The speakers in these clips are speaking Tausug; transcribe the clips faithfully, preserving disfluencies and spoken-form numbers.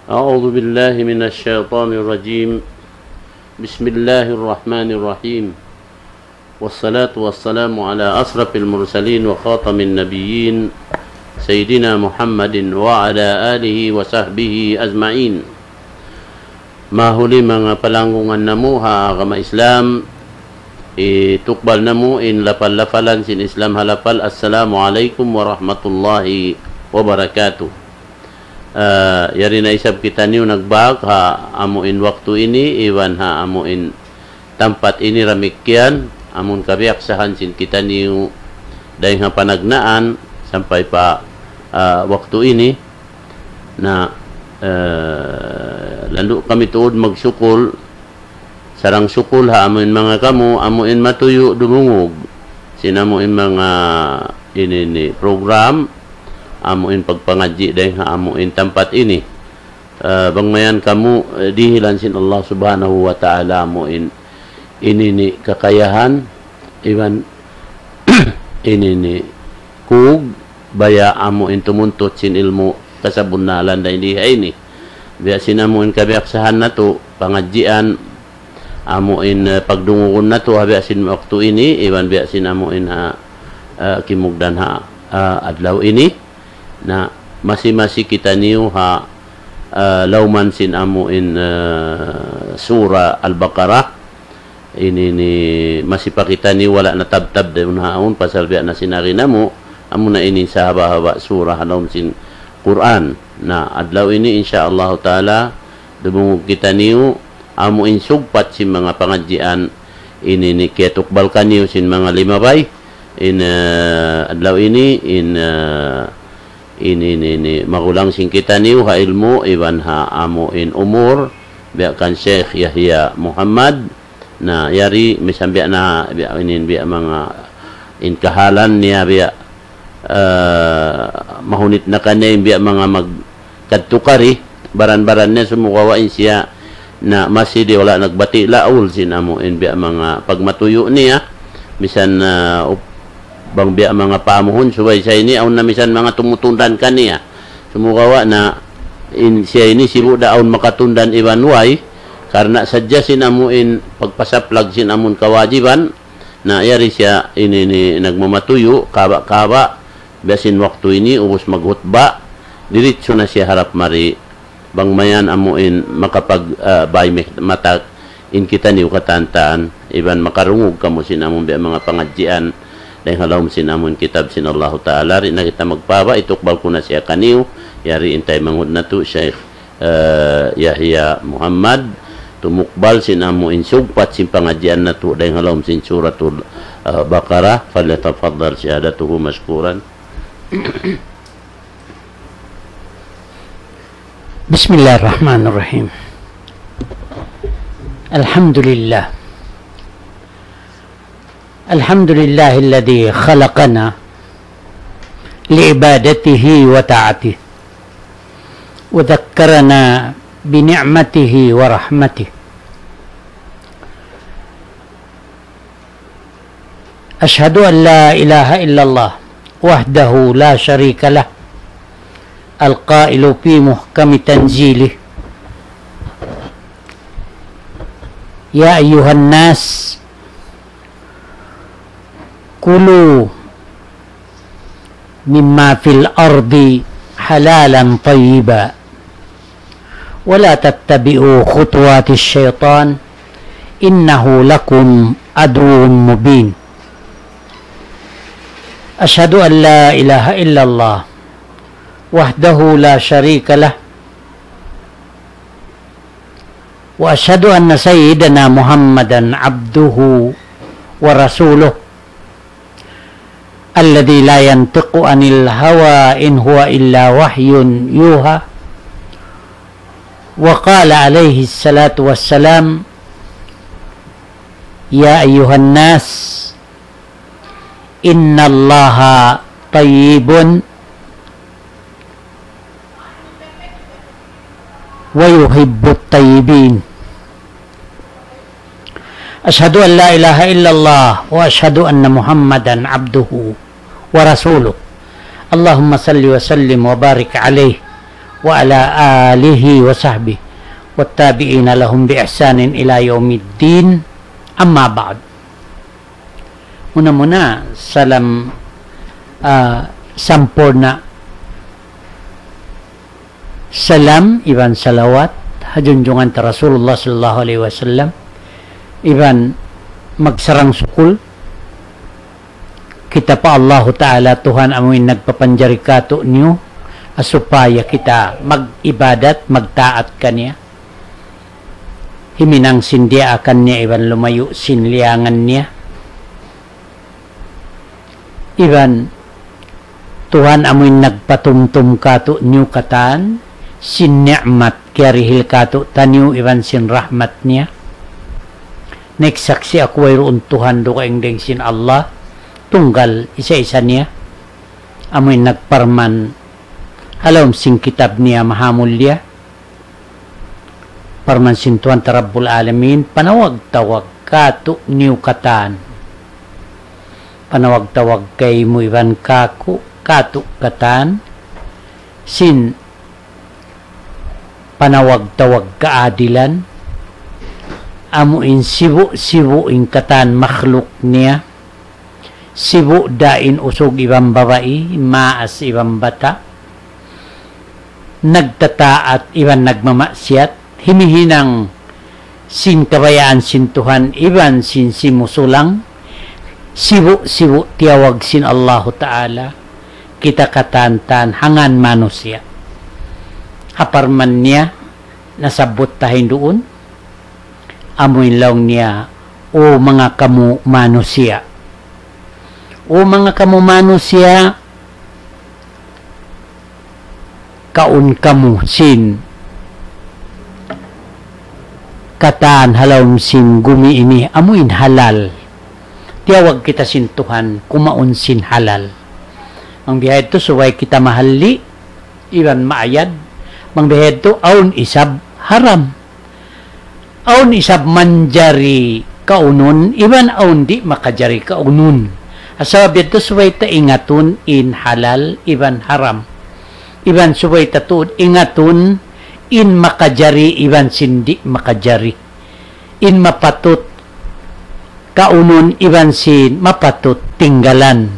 أعوذ بالله من الشيطان الرجيم. بسم الله الرحمن الرحيم. والصلاة والسلام على أشرف المرسلين وخاتم النبيين سيدنا محمد وعلى آله وصحبه أجمعين. Mahuli manga palanggungan namu' ha agama Islam, itukbal namu' in lapal-lapalan sin Islam ha lapal, Assalamu alaykum warahmatullahi wabarakatuh. Ah, yari na isab kitaniyu nagbak ha amu in waktu ini, iban ha amu in tampat ini damikkiyan, amun kabiyaksahan sin kitaniyu dayng ha panagnaan sampay pa, ah, waktu ini. Na, eh, landu' kami tuud magsukul, sarang sukul ha amu in manga kamu, amu in matuyu' dumungug sin amu in manga ini ni program, amu in pagpangadji' dayng ha amu in tampat ini. Eh, bang mayan kamu, eh, dihilan sin Allah Subhanahu wa Ta'ala amu in ini ni kakayahan, iban ini ni kug, baya' amu in tumuntut sin ilmu' kasabunnalan dayng di ha ini. Biya' sin amu in kabiyaksahan natu', pangadjian, amu in, eh, pagdungugun natu', ha biya' sin waktu ini, iban biya' sin amu in ha, eh, kimugdan ha, eh, adlaw ini. Na, masi-masi kitaniyu ha, eh, lawman sin amu in, eh, Surah Al-Baqarah. Ini ni masi pa kitaniyu wala' natabtab dayn ha yaun pasal biya' na sin agi namu', amu na ini sahaba'-haba' surah ha lawm sin Qur'an. Na, adlaw ini, insya Allah Ta'ala, dumungug kitaniyu, amu in sugpat sin manga pangadjian, ini ni kiyatukbal kaniyu sin manga limabay, in, eh, adlaw ini, in, eh, ini ni, ni magulang sin kitaniyu ha ilmu', iban ha amu in umur, biya' kan Sheikh Yahya Muhammad. Na, yari, misan biya' na, biya' ini, biya' manga in kahalan niya, biya', eh, mahunit na kaniya in biya' manga magkadtu kari, baran-baran niya sumagawa' in siya na masi di wala' nagbati' laul sin amu in biya' manga pagmatuyu' niya, misan, eh, up-, bang biya' manga pamuhun, subay sa ini, awn na misan manga tumutundan kaniya. Sumagawa' na in siya ini sibu' da awn makatundan iban way, karna' sadja sin amu in pagpasaplag sin amun kawajiban, na yari siya ini ni nagmamatuyu', kaba'-kaba', biya' sin waktu ini, ubus maghutba, diritsu na siya harap mari, bang mayan amu in makapag, ah, bay mih-, mata in kitaniyu katan-katan, iban makarungug kamu sin amun biya' manga pangadjian, dayng ha lawm sin amun kitab sin Allahu Ta'ala, di' na kita magpahaba', itukbal ku na siya kaniyu, yari in taymanghud natu', Sheikh, eh, Yahya Muhammad, tumukbal sin amu in sugpat sin pangadjian natu', dayng ha lawm sin Suratul, eh, Baqarah, فليتفضل سيادته مشكورا. بسم الله الرحمن الرحيم. الحمد لله. الحمد لله الذي خلقنا لعبادته وطاعته، وذكرنا بنعمته ورحمته. أشهد أن لا إله إلا الله وحده لا شريك له، القائل في محكم تنزيله: يا أيها الناس، كلوا مما في الأرض حلالا طيبا، ولا تتبعوا خطوات الشيطان، إنه لكم عدو مبين. أشهد أن لا إله إلا الله وحده لا شريك له، وأشهد أن سيدنا محمدا عبده ورسوله، الذي لا ينطق عن الهوى إن هو إلا وحي يوحى. وقال عليه الصلاة والسلام: يا أيها الناس، إن الله طيب ويحب الطيبين. أشهد أن لا إله إلا الله وأشهد أن محمدا عبده ورسوله. اللهم صل وسلم وبارك عليه وعلى آله وصحبه والتابعين لهم بإحسان إلى يوم الدين. أما بعد. Muna-muna, salam, ah, sampurna'. Salam iban salawat ha junjungan ta Rasulullah sallallahu alayhi wasallam. Iban magsarang-sukul kita pa Allahu Ta'ala, Tuhan amuin nagpapanjari kātu'niyu, supaya kita mag-ibadat, magtaat kaniya. Himinang sin diyaakan niya iban lumayu' sin liyangan niya. Iban Tuhan amuin nagpatumtum kātu'niyu katan sin ni'mat kiyarihil kātu'niyu iban sin rahmat niya. Nagsaksi' aku wayruun Tuhan dugaing dayn sin Allah, tunggal isa-isa niya. Amuin nagparman ha lawm sin kitab niya mahamulliya. Parman sin Tuhan ta Rabbul Alamin, panawag-tawag kātu'niyu katan. Panawag-tawag kaymu iban kāku', kātu' katan. Sin panawag-tawag kaadilan. Amuin sibu'-sibu' in katan makhluk niya. Sibu' da in usug iban babai, maas iban bata'. Nagtataat iban nagmamaksiyat, himihinang sin kabayaan sin Tuhan iban sin simusulang, sibu'-sibu' tiyawag sin Allahu Ta'ala, kita katan-katan hangkan manusiya'. Ha parman niya, nasabbut ta hinduun, amuin laung niya, "O manga kamu manusiya'. O manga kamu manusiya', kaun kamu sin katan ha lawm sin gumi ini, amuin halal." Tiyawag kita sin Tuhan, kumaun sin halal. Bang biya' ha yadtu subay kita mahalli', iban maayad. Bang biya' ha yadtu awn isab haram. Awn isab manjari kaunun, iban awn di' makajari kaunun. Sabab yadtu subay ta ingatun in halal iban haram. Iban subay ta tuud ingatun in makajari iban sin di' makajari. In mapatut kaunun iban sin mapatut tinggalan.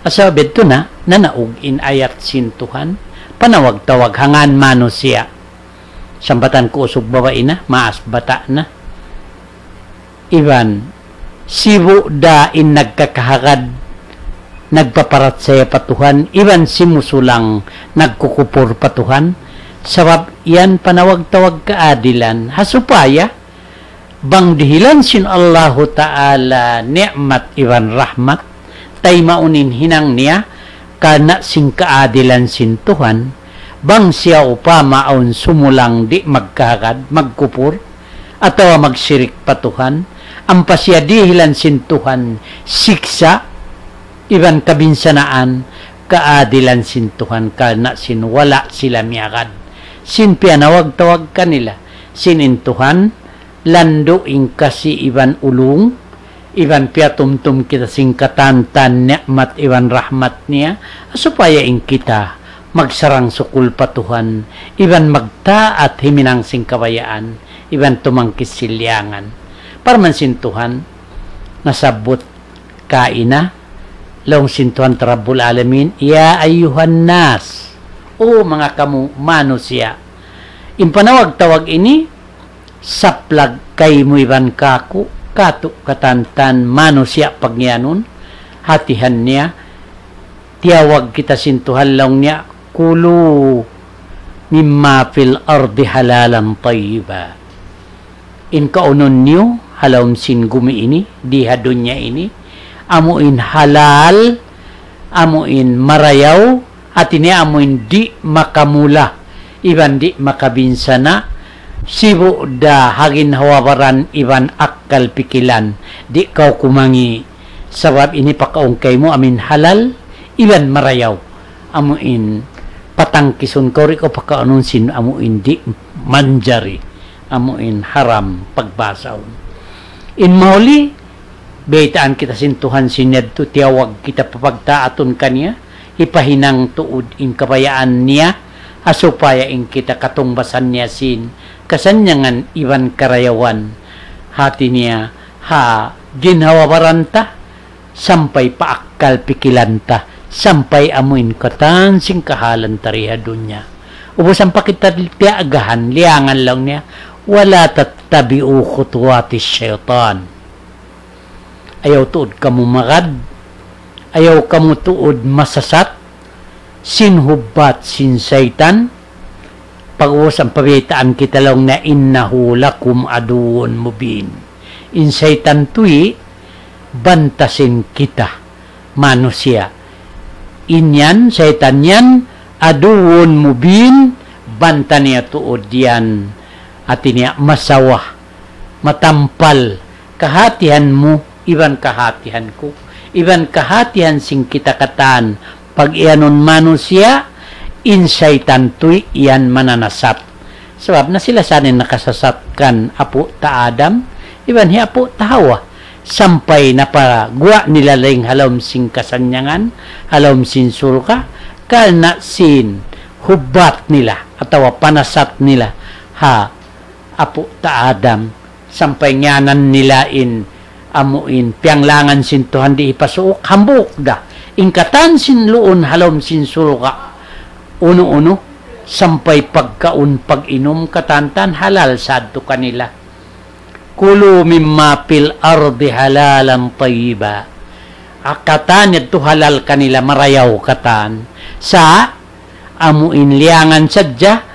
Sabab yadtu na, nanaug in ayat sin Tuhan, panawag-tawag hangkan manusiya'. Sambatan ku usug babai na, maas bata' na. Iban, sibu' da in nagkakahagad, nagpaparachaya pa Tuhan, iban simusulang nagkukupur pa Tuhan. Sabab yan panawag-tawag kaadilan. Ha supaya, bang dihilan sin Allahu Ta'ala ni'mat iban rahmat, taymaun in hinang niya, karna' sin kaadilan sin Tuhan, bang siya upama awn sumulang di' magkahagad, magkupur, atawa magsirik pa Tuhan, ampa siya dihilan sin Tuhan siksa', iban kabinsanaan, kaadilan sin Tuhan, karna' sin wala' sila miyagad. Sin piyanawag-tawag kanila, sin in Tuhan, landu' in kasi iban ulung, iban piyatumtum kita sin katan-katan ni'mat iban rahmat niya, supaya in kita magsarang-sukul pa Tuhan, iban magtaat himinang sin kabayaan, iban tumangkis sin liyangan. Parman sin Tuhan, nasabbut kaina, laung sin Tuhan ta Rabbul Alamin, "Ya ayyuhan nas, o manga kamu manusiya'." In panawag-tawag ini, saplag kaymu iban kāku', kātu' katan-katan manusiya' pagiyanun, hatihan niya, tiyawag kita sin Tuhan laung niya, "Kulu mimma fil ardi halalan tayyiba." In kaunun niyu, ha lawm sin gumi ini, di ha dunya ini, amu in halal, amu in marayaw, hati niya amu in di' makamula, iban di' makabinsana', sibu' da ha ginhawa-baran iban akkal pikilan, di' kaw kumangi', sabab ini pakaun kaymu amu in halal, iban marayaw, amu in patangkisun kaw di' kaw pakaunun sin amu in di' manjari, amu in haram pagbasaun. In mahuli, baytaan kita sin Tuhan sin yadtu tiyawag kita pa pagtaatun kaniya, hipahinang tuud in kabayaan niya, supaya in kita katungbasan niya sin kasannyangan iban karayawan. Hati niya ha ginhawa-baran ta, sampay pa akkal pikilan ta, sampay amuin katan sin kahalan ta di ha dunya. Ubus ampa kita tiyaagahan, liyangan laung niya, ولا تتبعوا خطوات الشيطان. Ayaw tuud kamu magad, ayaw kamu tuud masasat sin hubbat sin saytan. Pag'ubus ampa baytaan kita laung niya, إنه لكم عدو مبين. In saytan tuud banta sin kita manusiya'. In yan, saytan yan, عدو مبين, banta niya tuud yan. Hati niya masawa, matampal, kahatihan mu, iban kahatihan ku, iban kahatihan sin kita katan, pag-iyanun manusiya', in saytan tuud yan mananasat. Sabab na sila sa in nakasasat kan apu' ta Adam, iban hi apu' ta Hawa. Sampay napaguwa' nila dayn ha lawm sin kasannyangan, ha lawm sin surga', karna' sin hubbat nila, atawa panasat nila, ha apu' ta Adam, sampay ngiyanan nila in amuin piyanglangan sin Tuhan di' hipasuuk, hambuuk da. In katan sin luun ha lawm sin surga', unu-unu, sampay pagkaun pag-inum katantan halal sadtu kanila. كلوا مما في الأرض حلالا طيبا. Katan yadtu halal kanila marayaw katan. Sa' amuin liyangan sadja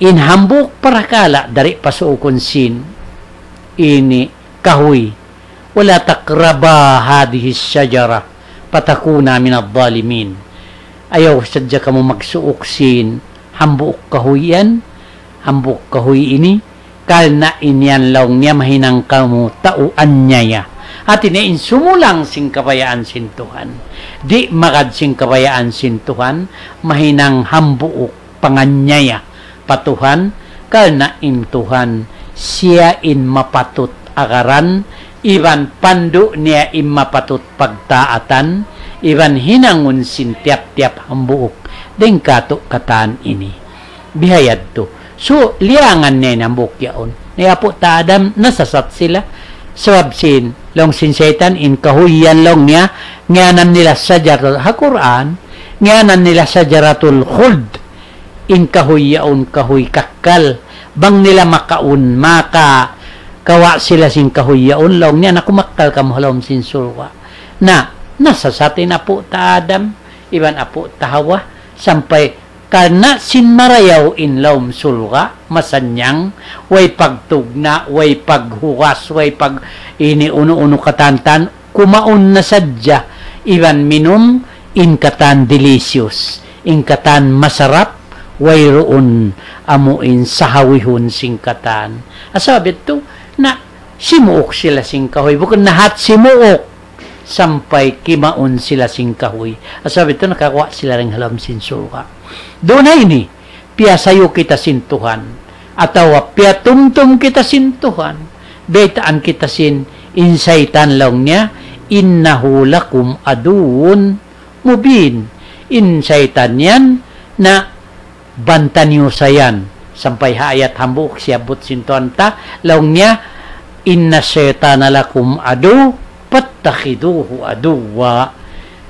in hambuuk parakala' di' pasuukun sin ini kahuy. ولا تقربا هذه الشجرة فتكونا من الظالمين. Ayaw sadja kamu magsuuk sin hambuuk kahuy yan, hambuuk kahuy ini, karna' in yan laung niya mahinang kamu tau anyaya. Hati niya in sumulang sin kabayaan sin Tuhan, di' magad sin kabayaan sin Tuhan, mahinang hambuuk panganyaya pa Tuhan, karna' in Tuhan, siya in mapatut agaran, iban pandu' niya in mapatut pagtaatan, iban hinangun sin tiyap-tiyap hambuuk dayn kātu' katan ini. Bihayadtu. So, liyangan niya in hambuuk yaun. Hi apu' ta Adam, nasasat sila. Sabab sin, laung sin saytan, in kahuy yan laung niya, ngiyanan nila sajaratul, ha Qur'an, ngiyanan nila sajaratul khuld. In kahuy yaun kahuy kakkal. Bang nila makaun, makakawa' sila sin kahuy yaun, laung niya, na kumakkal kamu ha lawm sin surga'. Na, nasasat in apu' ta Adam, iban apu' ta Hawa, sampay karna' sin marayaw in lawm surga', masannyang, way pagtugna', way paghugas, way pag ini unu-unu katantan, kumaun na sadja, iban minum, in katan delicious, in katan masarap, wayruun amuin sahawihun sin katan. Sabab yadtu, na simuuk sila sin kahuy, bukun na hat simuuk, sampay kimaun sila sin kahuy. Sabab yadtu nakaguwa' sila dayn ha lawm sin surga'. Duun na ini, piyasayu kita sin Tuhan, atawa piyatumtum kita sin Tuhan, baytaan kita sin in saytan laung niya, إنه لكم عدو مبين. In saytan yan na banta niyu sa yan. Sampay ha ayat hambuuk siyabbut sin Tuhan ta, laung niya, إن الشيطان لكم عدو فاتخذوه عدوا.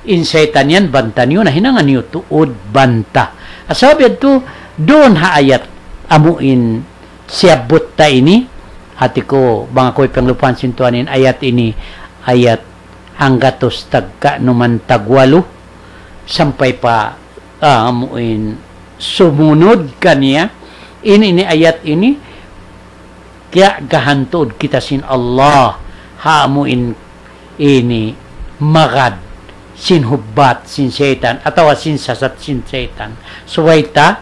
In saytan yan banta niyu, na hinanga niyu tuud banta. Sabab yadtu, duun ha ayat amuin siyabbut ta ini, hati ku, bang aku piyanglupahan sin Tuhan in ayat ini, ayat hanggatus tagka numan tagwalu, sampay pa, ah, amuin sumunud kaniya. Ini, ini ayat ini, kiyagahan tuud kita sin Allah, ha amuin ini magad sin hubbat sin saytan, atawa sin sasat sin saytan. Subay ta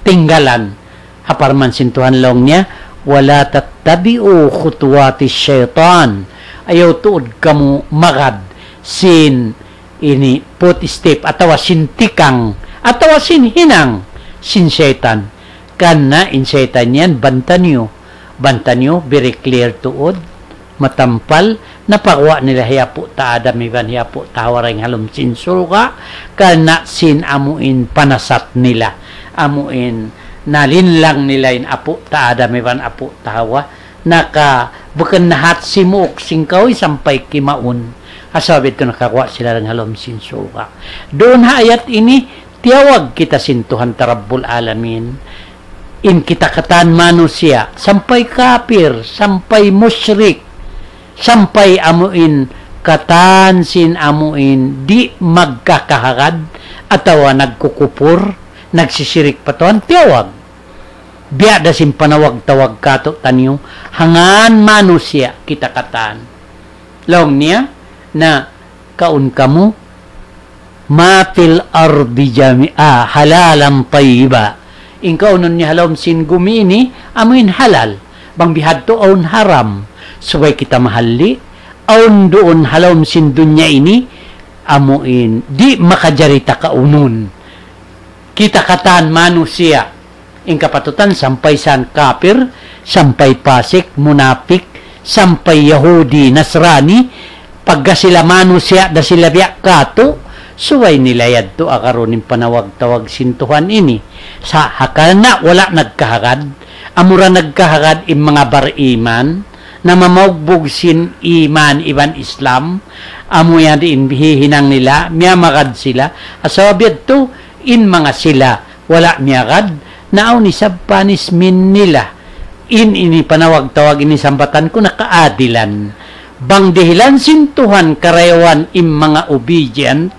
tinggalan. Ha parman sin Tuhan laung niya, ولا تتبعوا خطوات الشيطان. Ayaw tuud kamu magad sin ini footstep atawa sin tikang atawa sin hinang sin saytan. Karna' in saytan yan banta niyu. Banta niyu, very clear tuud, matampal, napaguwa' nila hi apu' ta Adam iban hi apu' ta Hawa dayn ha lawm sin surga', karna' sin amuin panasat nila. amuin nalinlang nila in apu' ta Adam iban apu' ta Hawa, naka bukun na hat simuuk sin kahuy sampay kimaun. Asal bitu nakaguwa' sila dayn ha lawm sin surga'. Duun ha ayat ini, tiyawag kita sin Tuhan ta Rabbul Alamin. In kita katan manusiya', sampay kapir, sampay mushrik, sampay amuin katan sin amuin di' magkakahagad atawa nagkukupur, nagsisirik pa Tuhan, tiyawag. Biya' da sin panawag-tawag katu'taniyu, ha ngan manusiya' kita katan. Laung niya, na kaun kamu, ma fil ardi jami-, ah, halalan tayyiba. In kaunun niya ha lawm sin gumi ini, amuin halal. Bang bihadtu awn haram. Subay kita mahalli', awn duun ha lawm sin dunya ini, amuin, di' makajari ta kaunun. Kita katan manusiya', in kapatutan sampay san kapir, sampay pasik, munapik, sampay Yahudi, Nasrani, pagga sila manusiya' da sila biya' katu', subay nila yadtu agarun in panawag-tawag sin Tuhan ini. Sa' ha karna' wala' nagkahagad, amura nagkahagad in manga bariman, na mamaugbug sin iman iban Islam, amu yan in hihinang nila, miyamagad sila, asal biya' tu in manga sila, wala' miyagad, na awn isab punishment nila. In ini panawag-tawag ini sambatan ku na kaadilan. Bang dihilan sin Tuhan karayawan in manga obedient,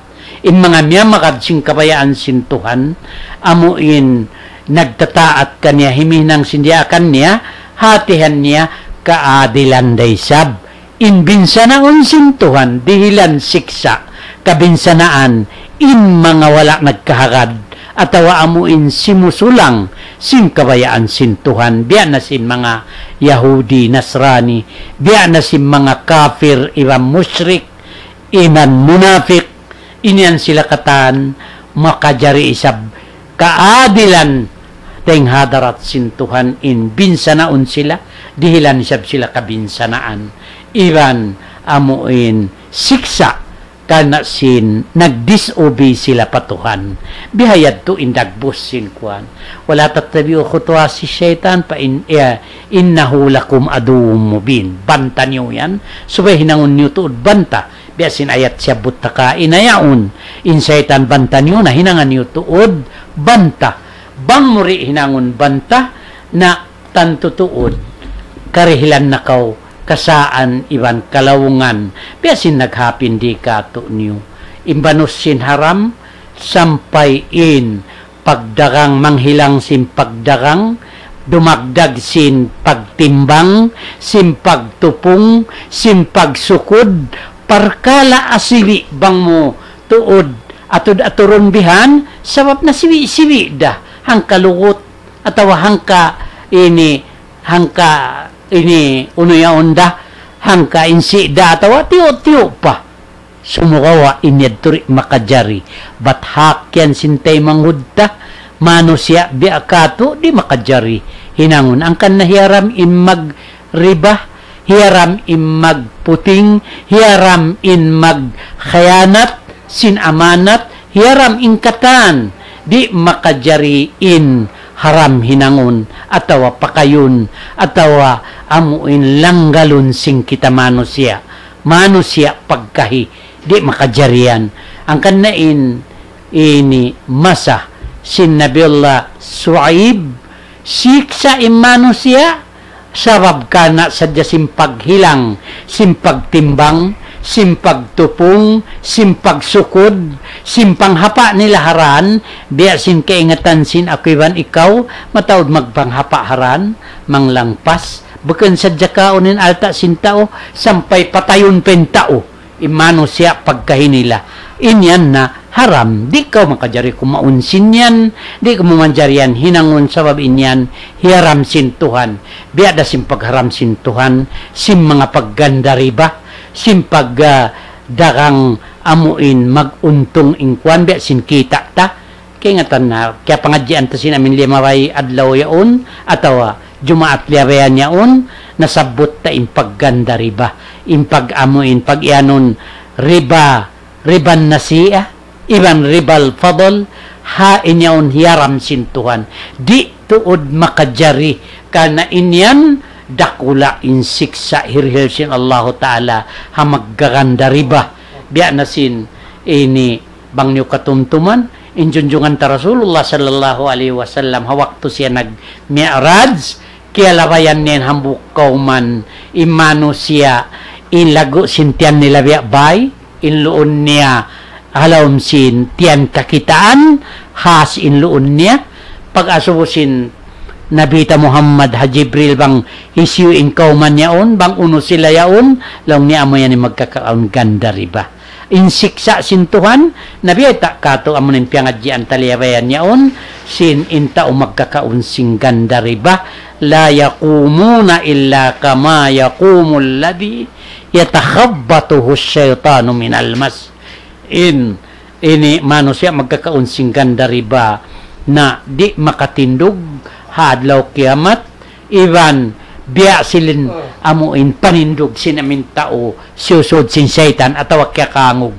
in manga miyamagad sin kabayaan sin Tuhan, amu in nagtataat kaniya, himihinang sin diyaakan niya, hatihan niya, kaadilan da isab. In binsanaun sin Tuhan, dihilan siksa', kabinsanaan, in manga wala' nagkahagad, atawa amu in simusulang, sin kabayaan sin Tuhan, biya' na sin manga Yahudi, Nasrani, biya' na sin manga kapir, iban mushrik, iban munapik, in yan sila katan, makajari isab, kaadilan, dayn ha hadarat sin Tuhan in binsanaun sila, dihilan isab sila kabinsanaan. Iban amu in siksa' karna' sin nag-disobey sila pa Tuhan. Bihayadtu in dagbus sin kuwan. ولا تتبعوا خطوات الشيطان فإن-، إيه، إنه لكم عدو مبين. Banta niyu yan, subay hinangun niyu tuud banta. Biya' sin ayat siyabbut ta kaina yaun. In saytan banta niyu na hinangan niyu tuud banta. Bang mu di' hinangun banta na tantu tuud karihilan na kaw kasaan iban kalaungan. Biya' sin naghapin di katu'niyu. In banus sin haram sampay in pagdagang, manghilang sin pagdagang, dumagdag sin pagtimbang, sin pagtupung, sin pagsukud, parkala' asibi' bang mu tuud atud-aturun bihan, sabab nasibi'-sibi' da, hangka lugut, atawa hangka ini, hangka ini, unu yaun da, hangka insi' da, atawa tiyu'-tiyu' pa. Sumagawa' in yadtu di' makajari. Bat hak yan sin taymanghud ta, manusiya' biya' katu' di' makajari. Hinangun, hangkan na hiyaram in magriba, hiyaram in magputing, hiyaram in magkhiyanat, sin amanat, hiyaram in katan, di' makajari in haram hinangun, atawa pakayun, atawa amu in langgalun sin kita manusiya'. Manusiya' pagkahi, di' makajari yan. Hangkan na in ini masa sin Nabiullah Shu'aib, siksa' in manusiya', sabab karna' sadja sin paghilang, sin pagtimbang, sin pagtupung, sin pagsukud, sin panghapa' nila ha dan, biya' sin kaingatan sin aku iban ikaw, mataud magpanghapa' ha dan, manglangpas, bukun sadja kaun in alta' sin tau, sampay patayun pa in tau. In manusiya' pagkahi nila. In yan na haram. Di' kaw makajari kumaun sin yan. Di' kaw manjari yan hinangun sabab in yan hiyaram sin Tuhan. Biya' da sin pagharam sin Tuhan, sin manga pagganda riba, sin pag, ah, dagang amu in mag-untung in kuwan, biya' sin kita' ta. Kaingatan na, kiyapangadjian ta sin amin limabay adlaw yaun, atawa Jumaat liyabayan yaun, nasabbut ta in pagganda riba, in pag-amu in pag-iyanun riba, riban nasi'a, iban ribal fadl, Ha in yaun hiyaram sin Tuhan. Di' tuud makajari karna' in yan dakula' in siksa' hirihil sin Allahu Ta'ala ha maggaganda riba. Biya' na sin ini bang niyu katumtuman, in junjungan ta Rasulullah sallallahu alayhi wasallam ha waktu siya nag-mi'raj, kiyalabayan niya in hambuuk kawman, in manusiya', in lagu' sin tiyan nila biya' bay, in luun niya ha lawm sin tiyan kakitaan, has in luun niya, pag-asubu sin Nabi ta Muhammad ha Jibril bang hisiyu in kawman yaun, bang unu sila yaun, laung niya amu yan in magkakaun ganda riba. In siksa' sin Tuhan, na biyayta' katu' amu in piyangadjian ta liyabayan yaun, sin in tau magkakaun sin ganda riba, لا يقومون إلا كما يقوم الذي يتخبطه الشيطان من المس. In, ini manusiya' magkakaun sin ganda riba na di' makatindug ha adlaw kiyamat, iban biya' sin amu in panindug sin amu in tau siyusud sin saytan atawa kiyakangug,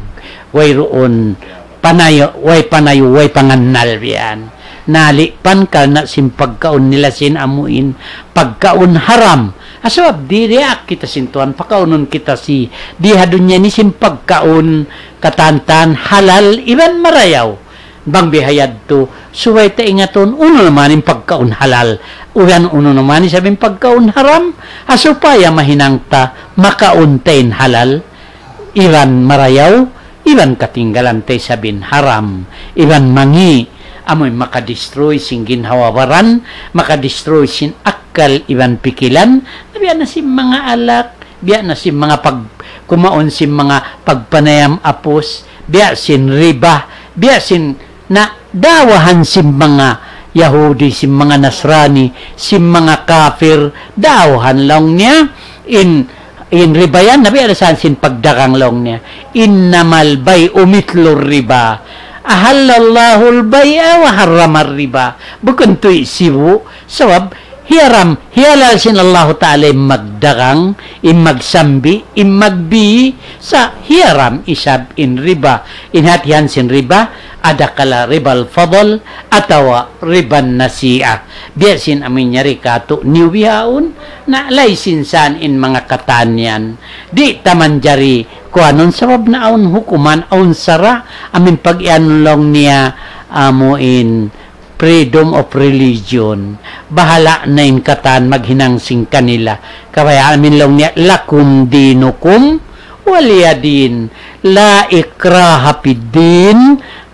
wayruun panayu, way panayu, way pangannal biya' yan. Nalipan karna' sin pagkaun nila sin amu in pagkaun haram. Sabab di' diyaak kita sin Tuhan, pakaunun kita sin di ha dunya ini sin pagkaun katan-katan halal iban marayaw. Bang biya' ha yadtu, subay ta ingatun, unu na man in pagkaun halal, iban unu na man isab in pagkaun haram, ha supaya mahinang ta makaun ta in halal iban marayaw, iban katinggalan ta isab in haram, iban mangi', amu in makadestroy sin ginhawa-baran, makadestroy sin akkal iban pikilan, na biya' na sin manga alak, biya' na sin manga pag-, kumaun sin manga pagpanayam apus, biya' sin riba, biya' sin na dawahan sin manga Yahudi, sin manga Nasrani, sin manga kafir, dawahan laung niya, in, in riba yan, na biya' da isab sin pagdagang laung niya. إنما البيع مثل الربا أحل الله البيع وحرم الربا. Bukun tuud sibu', sabab hiyaram, hiyalal sin Allahu Ta'ala in magdagang, in magsambi', in magbi, sa' hiyaram isab in riba. In hatihan sin riba, ada kala ribal fadl atawa riban nasi'ah. Biya' sin amu in yari katu' niyu bihaun, na laysin san in manga katan yan. Di' ta manjari kuanun sabab na awn hukuman, awn sara', amu in pag-iyanun laung niya, amu in freedom of religion. Bahala' na in katan maghinang sin kanila. Kabaya' amu in laung niya, لكم دينكم ولي دين. لا إكراه في الدين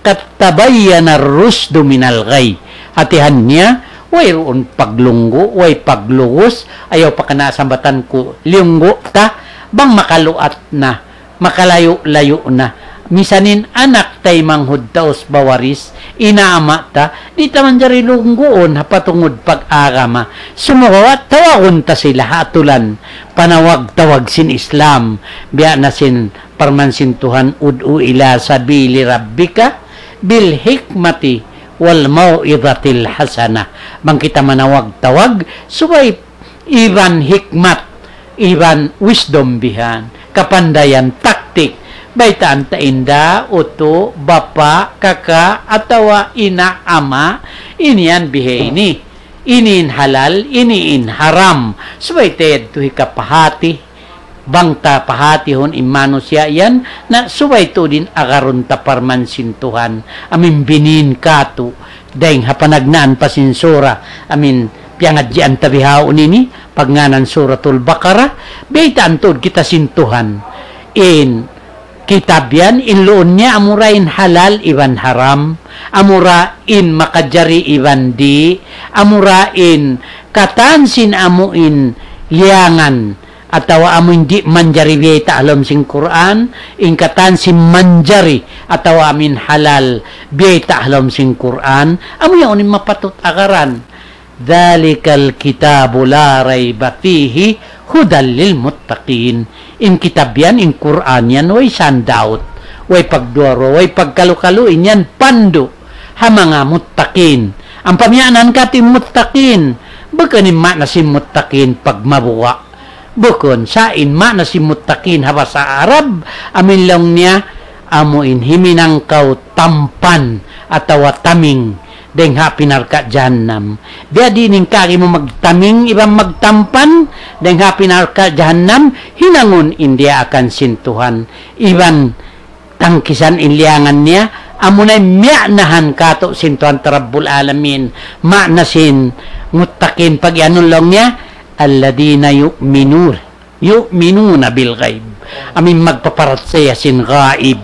قد تبين الرشد من الغي. Hatihan niya, wayruun paglunggu', way paglugus, ayaw pa kana' sambatan ku, liyunggu' ta, bang makaluat na, makalayu'-layu' na. Misan in anak taymanghud ta usba waris, ina' ama' ta, di' ta manjari lungguun ha patungud pag-agama. Sumagawa', tawagun ta sila ha atulan, panawag-tawag sin Islam, biya' na sin parman sin Tuhan, ادع إلى سبيل ربك بالحكمة والموعظة الحسنة. Bang kita manawag-tawag, subay iban hikmat, iban wisdom bihan, kapandayan, taktik. Baytaan ta in da, utu', bapa', kaka', atawa ina', ama', ini yan biha ini. Ini in halal, ini in haram. Subay ta yadtu hikapahati. Bang ta pahatihun in manusiya' yan, na subay tuud in agarun ta parman sin Tuhan. Amu in binin katu', dayng ha panagnaan pa sin sura, amu in piyangadjian ta bihaun ini, pagngānan Suratul Baqarah, baytaan tuud kita sin Tuhan. In kitab yan, in luun niya amura in halal iban haram, amura in makajari iban di', amura in katan sin amu in liyangan, atawa amu in di' manjari biyayta' ha lawm sin Qur'an, in katan sin manjari, atawa amu in halal biyayta' ha lawm sin Qur'an, amu yaun in mapatut agaran. ذلك الكتاب لا ريب فيه هدى للمتقين. In kitab yan, in Qur'an yan, way sandawt, way pagduwa-ruwa, way pagkalu-kalu, in yan pandu' ha manga muttaqin. Ampa miya'nan katu' in muttaqin, bukun in ma'na sin muttaqin pagmabuga'. Bukun, sa' in ma'na sin muttaqin ha bahasa Arab, amu in laung niya, amu in himinang kaw tampan atawa taming dayng ha api narka' jahannam. Biya' diin in kaagi mu magtaming iban magtampan dayng ha api narka' jahannam, hinangun in diyaakan sin Tuhan, iban tangkisan in liyangan niya, amuna in miya'nahan kātu' sin Tuhan ta Rabbul Alamin. Ma'na sin muttaqin pag-iyanun laung niya, الذين يؤمنون يؤمنون بالغيب. Amu in magpaparachaya sin gaib.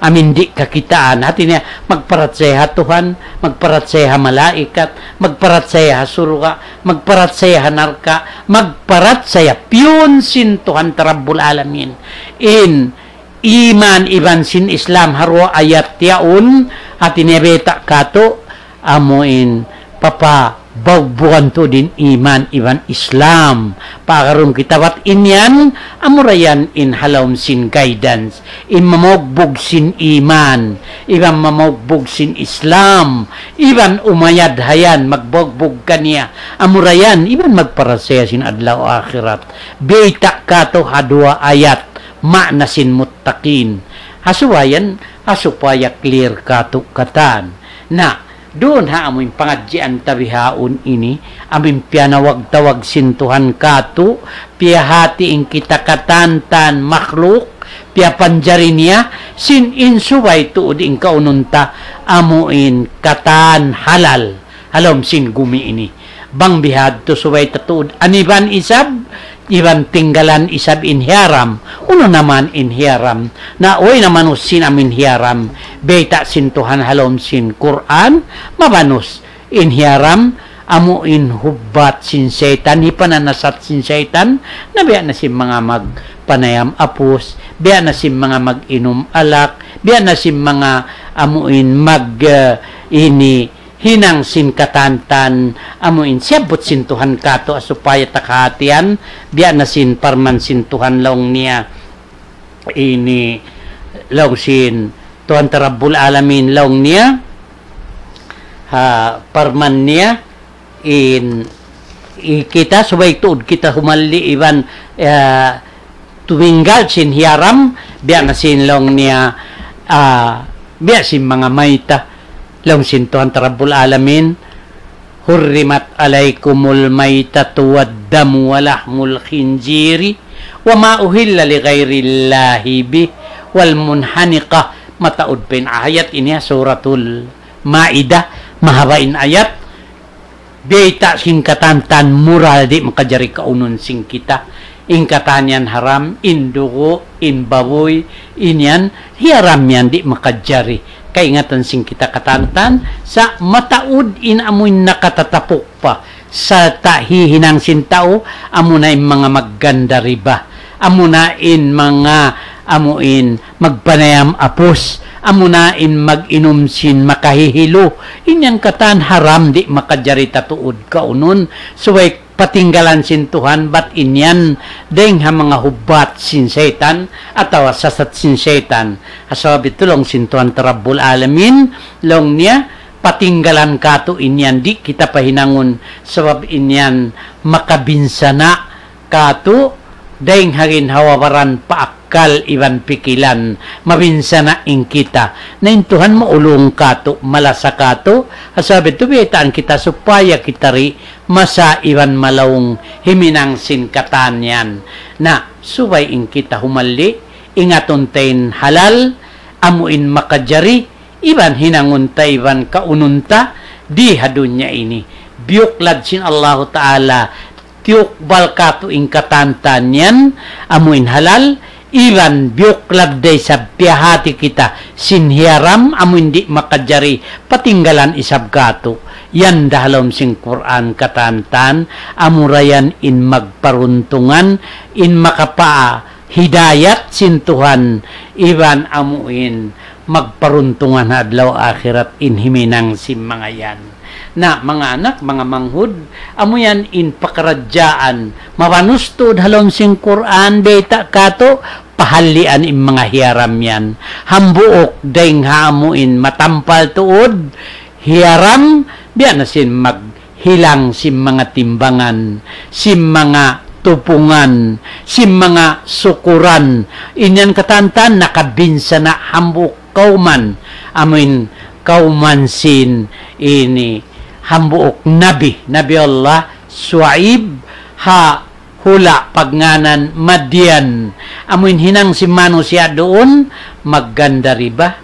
Amu in di' kakitaan. Hati niya, magparachaya ha Tuhan, magparachaya ha malaikat, magparachaya ha surga', magparachaya ha narka', magparachaya piyun sin Tuhan ta Rabbul Alamin. In iman iban sin Islam ha duwa ayat yaun, hati niya bayta' kātu', amu in papabugbugan tuud in iman iban Islam. Paagarun kita bat in yan, amura yan in ha lawm sin guidance. In mamugbug sin iman, iban mamugbug sin Islam, iban umayad ha yan, magbugbug kaniya. Amura yan, iban magparachaya sin adlaw akhirat. Bayta' kātu' ha duwa ayat, ma'na sin muttaqin. Ha supaya yan, ha supaya clear kātu' katan. Na, duun ha amu in pangadjian ta bihaun ini, amu in piyanawag-tawag sin Tuhan kātu', piyahati in kita katantan makhluk, piyapanjari niya, sin in subay tuud in kaunun ta, amu in katan halal, ha lawm sin gumi ini. Bang bihadtu subay ta tuud aniban isab, iban tinggalan isab in hiyaram. Unu na man in hiyaram? Na way na manus sin amu in hiyaram. Bayta' sin Tuhan ha lawm sin Qur'an, mabanus in hiyaram, amu in hubbat sin saytan, hipananasat sin saytan, na biya' na sin manga magpanayam apus, biya' na sin manga mag-inum alak, biya' na sin manga amu in mag, eh, ini hinang sin katantan, amu in siyabbut sin Tuhan kātu' supaya ta kahatihan, biya' na sin parman sin Tuhan laung niya, ini laung sin Tuhan ta Rabbul Alamin laung niya, ha, parman niya, in, i-, kita subay tuud kita humalli' iban, eh, tuminggal sin hiyaram, biya' na sin laung niya, ah, biya' sin manga mayta', laung sin Tuhan ta Rabbul Alamin, حرمت عليكم الميتة والدم ولحم الخنزير وما أهل لغير الله به والمنخنقة. Mataud pa in ayat ini ha Suratul Maidah, mahaba' in ayat. Bayta' sin katantan mural di' makajari kaunun sin kita. In katan yan haram, in dugu', in babuy, in yan, hiyaram yan di' makajari. Kaingatan sin kita katantan, sa' mataud in amu in nakatatapuk pa. Sa' ta hihinang sin tau, amu na in manga magganda riba. Amu na in manga, amu in magpanayam apus. Amu na in mag-inum sin makahihilu. In yan katan haram di' makajari ta tuud kaunun. Subay patinggalan sin Tuhan, bat in yan dayng ha manga hubbat sin saytan, atawa sasat sin saytan. Ha sabab itu laung sin Tuhan ta Rabbul Alamin, laung niya, patinggalan kātu' in yan, di' kita pahinangun, sabab in yan makabinsana' kātu', dayng ha ginhawa-baran pa akkal iban pikilan, mabinsana' in kita. Na in Tuhan maulung kātu', malasa kātu', ha sabab itu biyaytaan kita supaya kita di' masa iban malaung himinang sin katan yan. Na, subay in kita humalli', ingatun ta in halal, amu in makajari, iban hinangun ta iban kaunun ta di ha dunya ini. Biyuklad sin Allahu Ta'ala, tiyukbal kātu' in katantan yan, amu in halal, iban biyuklad da isab piyahati kita sin hiyaram, amu in di' makajari, patinggalan isab kātu'. Yan da ha lawm sin Qur'an katantan, amura yan in magparuntungan, in makapa hidayat sin Tuhan, iban amu in magparuntungan ha adlaw akhirat in himinang sin manga yan. Na, manga anak, manga manghud, amu yan in pakaradjaan, mabanus tuud ha lawm sin Qur'an, bayta' kātu', pahallian in manga hiyaram yan. Hambuuk dayng ha amu in matampal tuud, hiyaram, biya' na sin maghilang sin manga timbangan, sin manga tupungan, sin manga sukuran, in yan katantan nakabinsana' hambuuk kawman, amuin kawman sin ini hambuuk nabi, Nabi Allah Shu'aib, ha hula' pagngānan Madian. Amuin hinang sin manusiya' duun, magganda riba,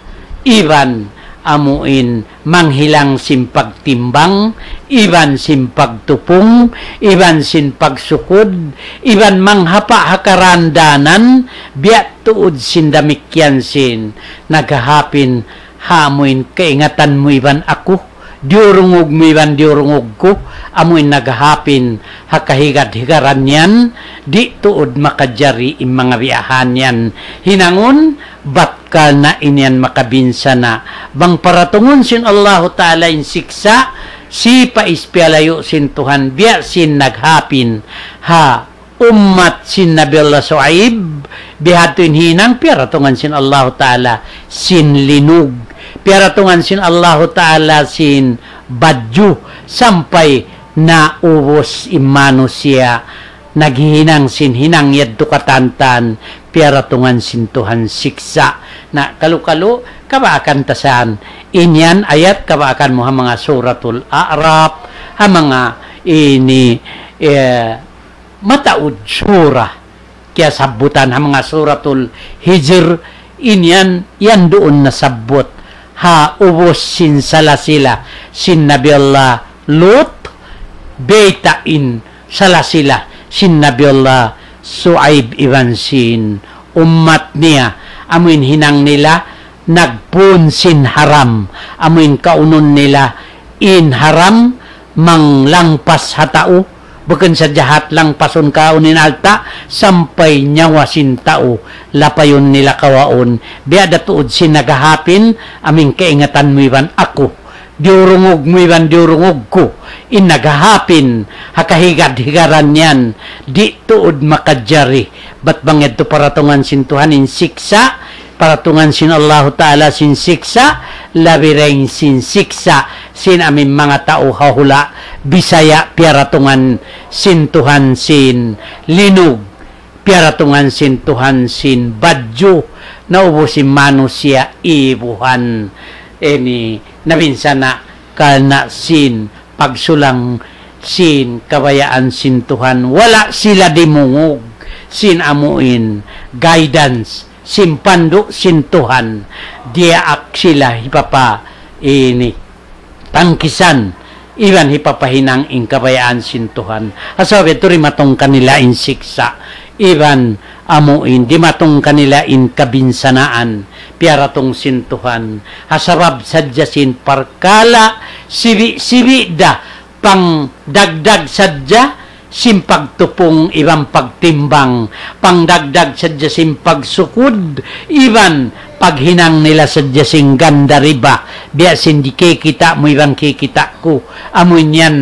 iban amuin manghilang sin pagtimbang, iban sin pagtupung, iban sin pagsukud, iban manghapa' ha karandanan, biya' tuud sin damikkiyan sin naghahapin ha amuin kaingatan mu iban aku, diyurungug mu iban diyurungug ku, amuin naghahapin ha kahigad-higaran yan, di' tuud makajari in manga biyahan yan. Hinangun, bat karna' in yan makabinsana'. Bang paratungun sin Allahu Ta'ala in siksa', sipa' ispiyalayu' sin Tuhan, biya' sin naghapin ha ummat sin Nabi Allah Shu'aib, bihadtu in hinang piyaratungan sin Allahu Ta'ala sin linug, piyaratungan sin Allahu Ta'ala sin badju', sampay naubus in manusiya' naghihinang sin hinang yadtu katantan, piyaratungan sin Tuhan siksa'. Na, kalu-kalu, kabaakan ta san. In yan ayat kabaakan mu ha manga Suratul A'raf, ha manga ini, eh, mataud sura. Kiyasabbutan ha manga Suratul Hijr, in yan, yan duun nasabbut. Ha ubus sin salasila, sin Nabi Allah Lut, bayta' in salasila sin Nabi Allah Shu'aib iban sin ummat niya, amuin hinang nila nagpun sin haram, amuin kaunun nila in haram manglangpas ha tau, bukun sadja hat langpasun kaun in alta', sampay nyawa sin tau lapayun nila kawaun, biya' da tuud sin naghahapin, amuin kaingatan mu iban aku. Diyurungug mu iban diyurungug ku, in naghahapin, ha kahigad-higaran yan, di' tuud makajari. Bat bang yadtu paratungan sin Tuhan in siksa', paratungan sin Allahu Ta'ala sin siksa', labi dayn sin siksa', sin amuin manga tau ha hula', Bisaya' piyaratungan sin Tuhan sin linug, piyaratungan sin Tuhan sin badju', naubus in manusiya' ibuhan. Ini nabinsana' karna' sin pagsulang sin kabayaan sin Tuhan. Wala' sila dimungug sin amuin guidance, sin pandu' sin Tuhan. Diyaak sila hipapa ini tangkisan, iban hipapahinang in kabayaan sin Tuhan. Ha sabab yadtu dimatung kanila in siksa', iban amuin dimatung kanila in kabinsanaan, piyaratung sin Tuhan. Ha sabab sadja sin parkala' sibi'-sibi' da, pangdagdag sadja sin pagtupung iban pagtimbang, pangdagdag sadja sin pagsukud, iban paghinang nila sadja sin ganda riba, biya' sin di' kikita' mu iban kikita' ku, amu in yan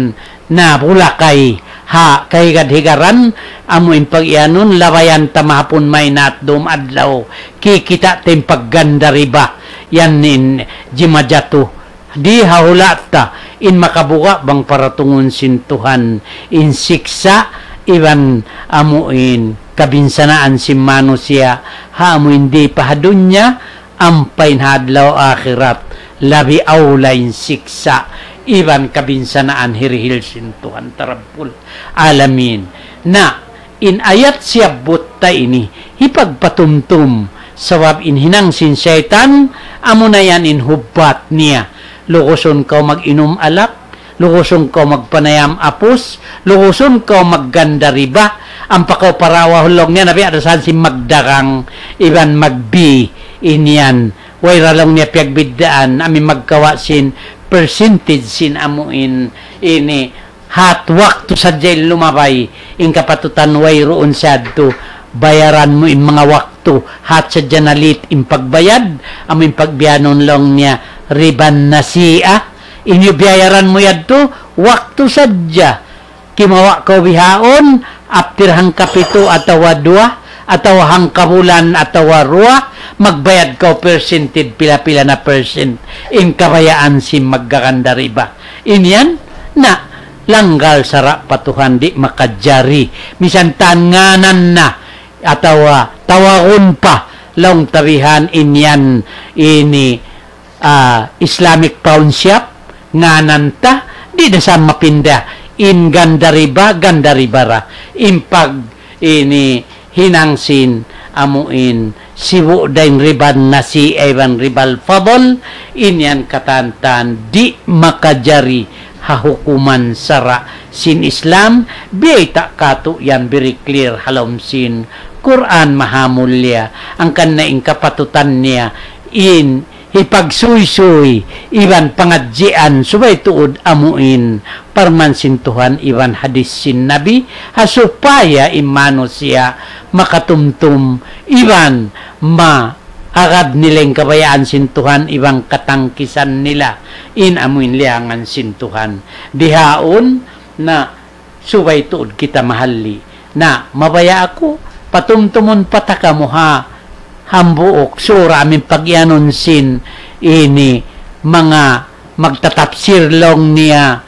nabulakay ha kahigad-higaran, amu in pag-iyanun, labayan ta mahapun maynaat dum adlaw, kikita' ta in pagganda riba, yan in jimajatu di ha hula' ta, in makabuga' bang paratungun sin Tuhan, in siksa', iban amu in kabinsanaan sin manusiya', ha amu in di pa ha dunya, ampa in ha adlaw akhirat, labi awla in siksa', iban kabinsanaan hirihil sin Tuhan ta Rabbul Alamin. Na, in ayat siyabbut ta ini, hipagpatumtum, sabab in hinang sin saytan, amuna yan in hubbat niya. Lugusun kaw mag-inum alak, lugusun kaw magpanayam apus, lugusun kaw magganda riba, ampa kaw parawahun laung niya, na biya' da isab sin magdagang, iban magbi, in yan. Way ra laung niya piyagbiddaan, amu in magkawa' sin percentage sin amu in ini, hat waktu sadja in lumabay, in kapatutan wayruun sadtu, bayaran mu in manga waktu, hat sadja na late in pagbayad, amu in pagbiyanun laung niya, riban nasi'a, in biyayaran mu yadtu, waktu sadja, kimawa' kaw bihaun, after hangkapitu atawa duwa, atawa hangkabulan atawa duwa, magbayad kaw percentage pila-pila na percent, in kabayaan sin maggaganda riba. In yan, na, langgal sara' pa Tuhan, di' makajari. Misan tan ngānan na, atawa tawagun pa, laung ta bihan in yan ini, ah, Islamic Pawnshop, ngānan ta, di' da sa mapinda, in ganda riba, ganda riba ra. In pag ini hinang sin amuin sibu' dayn riban nasi' iban ribal fadl, in yan katantan di' makajari ha hukuman sara' sin Islam, biyayta' katu' yan very clear ha lawm sin Qur'an Mahamulliya, hangkan na in kapatutan niya in hipagsuysuy iban pangadjian subay tuud amuin parman sin Tuhan iban hadis sin Nabi, ha supaya in manusiya' makatumtum iban maagad nila in kabayaan sin Tuhan iban katangkisan nila in amuin liyangan sin Tuhan. Bihaun na subay tuud kita mahalli'. Na, mabaya' aku, patumtumun pa ta kamu ha hambuuk sura amin pagiyanun sin ini manga magtatapsir laung niya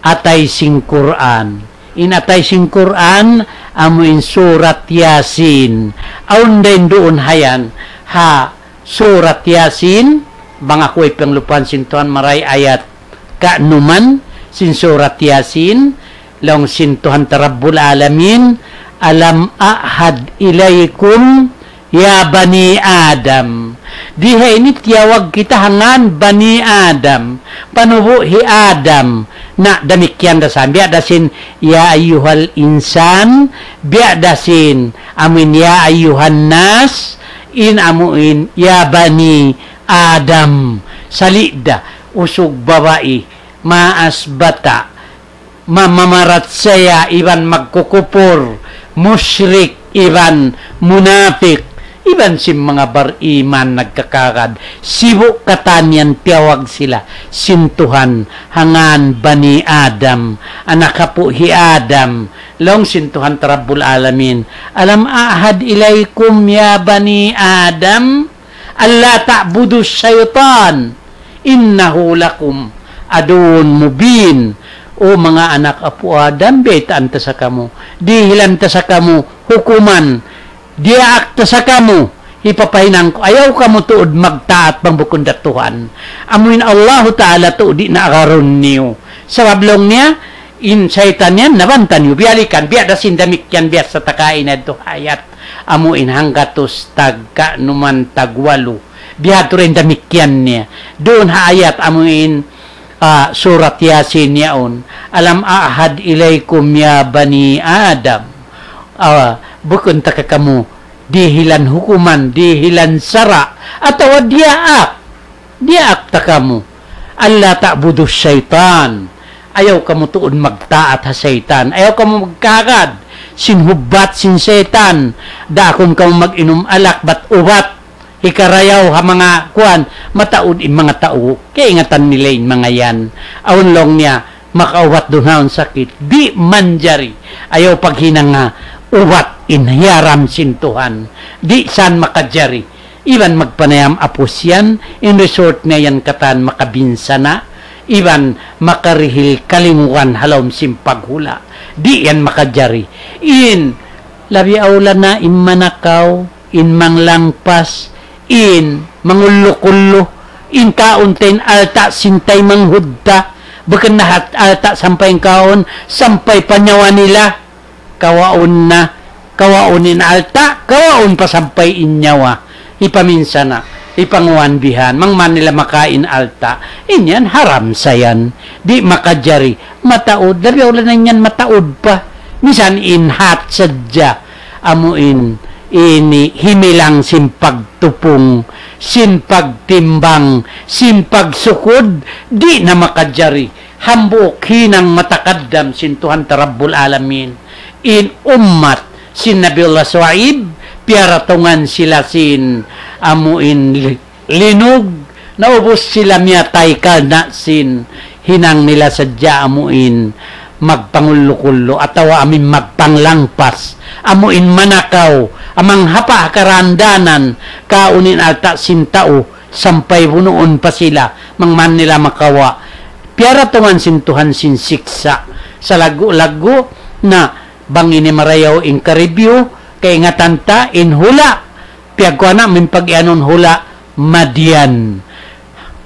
atay sin Qur'an. In atay sin Qur'an, amu in Surat Yasin. Awn dayn duun hayan ha Surat Yasin, bang aku way panglupahan sin Tuhan maray ayat kanuman sin Surat Yasin, laung sin Tuhan ta Rabbul Alamin, "Alam a'had ilaykum ya bani Adam." Di ha ini tiyawag kita ha ngan Bani Adam. Panubu' hi Adam. Na damikkiyan da sa. Biya' da sin, "Ya ayyuhal insan." Biya' da sin, amuin, "Ya ayyuhan nas." In amuin, "Ya bani Adam." Sali' da. Usug babai. Maas bata', ma-, mamaratsaya iban magkukupur, mushrik iban munapik, iban sin manga bariman nagkakagad, sibu' katan yan tiyawag sila sin Tuhan ha ngan Bani Adam, anak apu' hi Adam, laung sin Tuhan ta Rabbul Alamin, "Alam a'had ilaykum ya bani Adam, alla ta'budu shaytan, innahu lakum aduwwun mubin." O manga anak apu' Adam, baytaan ta sa kamu, dihilan ta sa kamu hukuman, diyaak ta sa kamu, hipapahinang ku, ayaw kamu tuud magtaat bang bukun da Tuhan. Amuin Allahu Ta'ala tuud di' na agarun niyu. Sabab laung niya, in saytan yan, nabanta niyu. Biyalikan, biya' da sin damikkiyan, biya' sa ta kaina yadtu ayat. Amuin hanggatus tag kanuman tag walu. Bihadtu ra in damikkiyan niya. Duun ha ayat amuin, ah, Surat Yasin yaun. "Alam a'had ilaykum ya bani Adam." Ah, bukun ta ka kamu dihilan hukuman, dihilan sara', atawa diyaak. Diyaak ta kamu. "Alla ta'budu shaytan." Ayaw kamu tuud magtaat ha saytan. Ayaw kamu magkagad sin hubbat sin saytan. Daakun kamu mag-inum alak bat ubat. Hikarayaw ha manga kuwan, mataud in manga tau. Kaingatan nila in manga yan. Awn laung niya, makaubat duun ha awn sakit. Di' manjari. Ayaw paghinanga ubat in hiyaram sin Tuhan. Di' san makajari. Iban magpanayam apus yan, in result niya yan katan makabinsana', iban makarihil kalingugan ha lawm sin paghula'. Di' yan makajari. In, labi awla na in manakaw, in manglangpas, in mangullu-kullu, in kaun ta in alta' sin taymanghud ta, bukun na hat alta' sampay in kaun, sampay pa nyawa nila. Kawaun na, kawaun in alta', kawaun pa sampay in nyawa. Hipaminsana', hipanguwan bihan, bang man nila makain alta'. In yan haram sa yan. Di' makajari. Mataud, labi awla na in yan mataud pa. Misan in hat sadja. Amu in, ini himilang sin pagtupung, sin pagtimbang, sin pagsukud, di' na makajari. Hambuuk hinang matakaddam sin Tuhan ta Rabbul Alamin. In ummat sin Nabiullah Shu'aib, piyaratungan sila sin amu in li-, linug, naubus sila miyatay karna' sin hinang nila sadja amu in magpangullu-kullu atawa amu in magpanglangpas, amu in manakaw, amu in hapa' ha karandanan, kaun in alta' sin tau, sampay bunuun pa sila, bang man nila makawa'. Piyaratungan sin Tuhan sin siksa'. Salaggu'-laggu' na bang ini marayaw in ka-review, kaingatan ta in hula'. Piyagkuha na min pag-iyanun hula' Madian.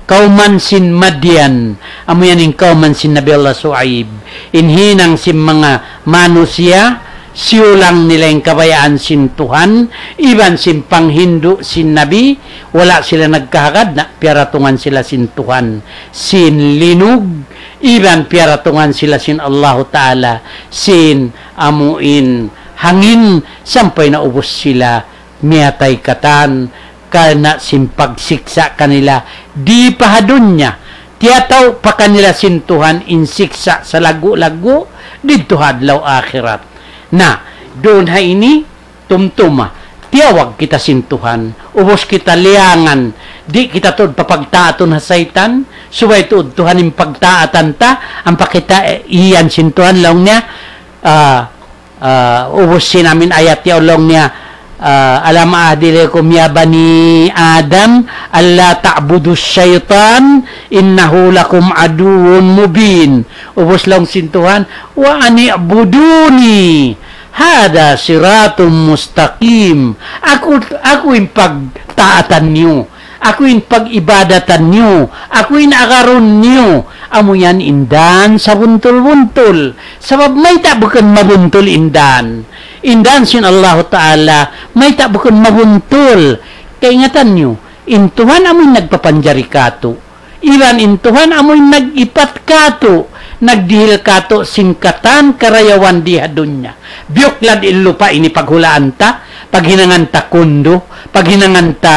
Kawman sin Madian, amu yan in kawman sin Nabi Allah Shu'aib. In hinang sin manga manusiya', siyulang nila in kabayaan sin Tuhan, iban sin panghindu' sin Nabi, wala' sila nagkahagad na piyaratungan sila sin Tuhan, sin linug, iban piyaratungan sila sin Allahu Ta'ala, sin amu in hangin, sampay na ubus sila miyatay katan, karna' sin pagsiksa' kanila di pa ha dunya. Tiyatau pa kanila sin Tuhan in siksa' salaggu'-laggu' didtu ha adlaw akhirat. Na, duun ha ini, tumtuma, tiyawag kita sin Tuhan, ubus kita liyangan, di' kita tuud papagtaatun ha saytan, subay tuud Tuhan in pagtaatan ta, ampa kita, eh, iyan sin Tuhan laung niya, ah, ah, ubus sin amin ayat ya laung niya, ah, "Alam a'had ilaykum ya bani Adam, alla ta'budu shaytan, innahu lakum aduwwun mubin." Ubus laung sin Tuhan, "Wa ani'buduni, hada siratum mustaqim." Aku, aku in pagtaatan niyu. Aku in pag-ibadatan niyu, aku in agarun niyu, amu yan in dan sabuntul-buntul. Sabab mayta' bukun mabuntul in dan. In dan sin Allahu Ta'ala, mayta' bukun mabuntul. Kaingatan niyu, in Tuhan amu in nagpapanjari katu'. Iban in Tuhan amu in nag-ipat katu', nagdihil katu' sin katan karayawan di ha dunya. Biyuklad in lupa' ini paghulaan ta, paghinangan ta kundu, paghinangan ta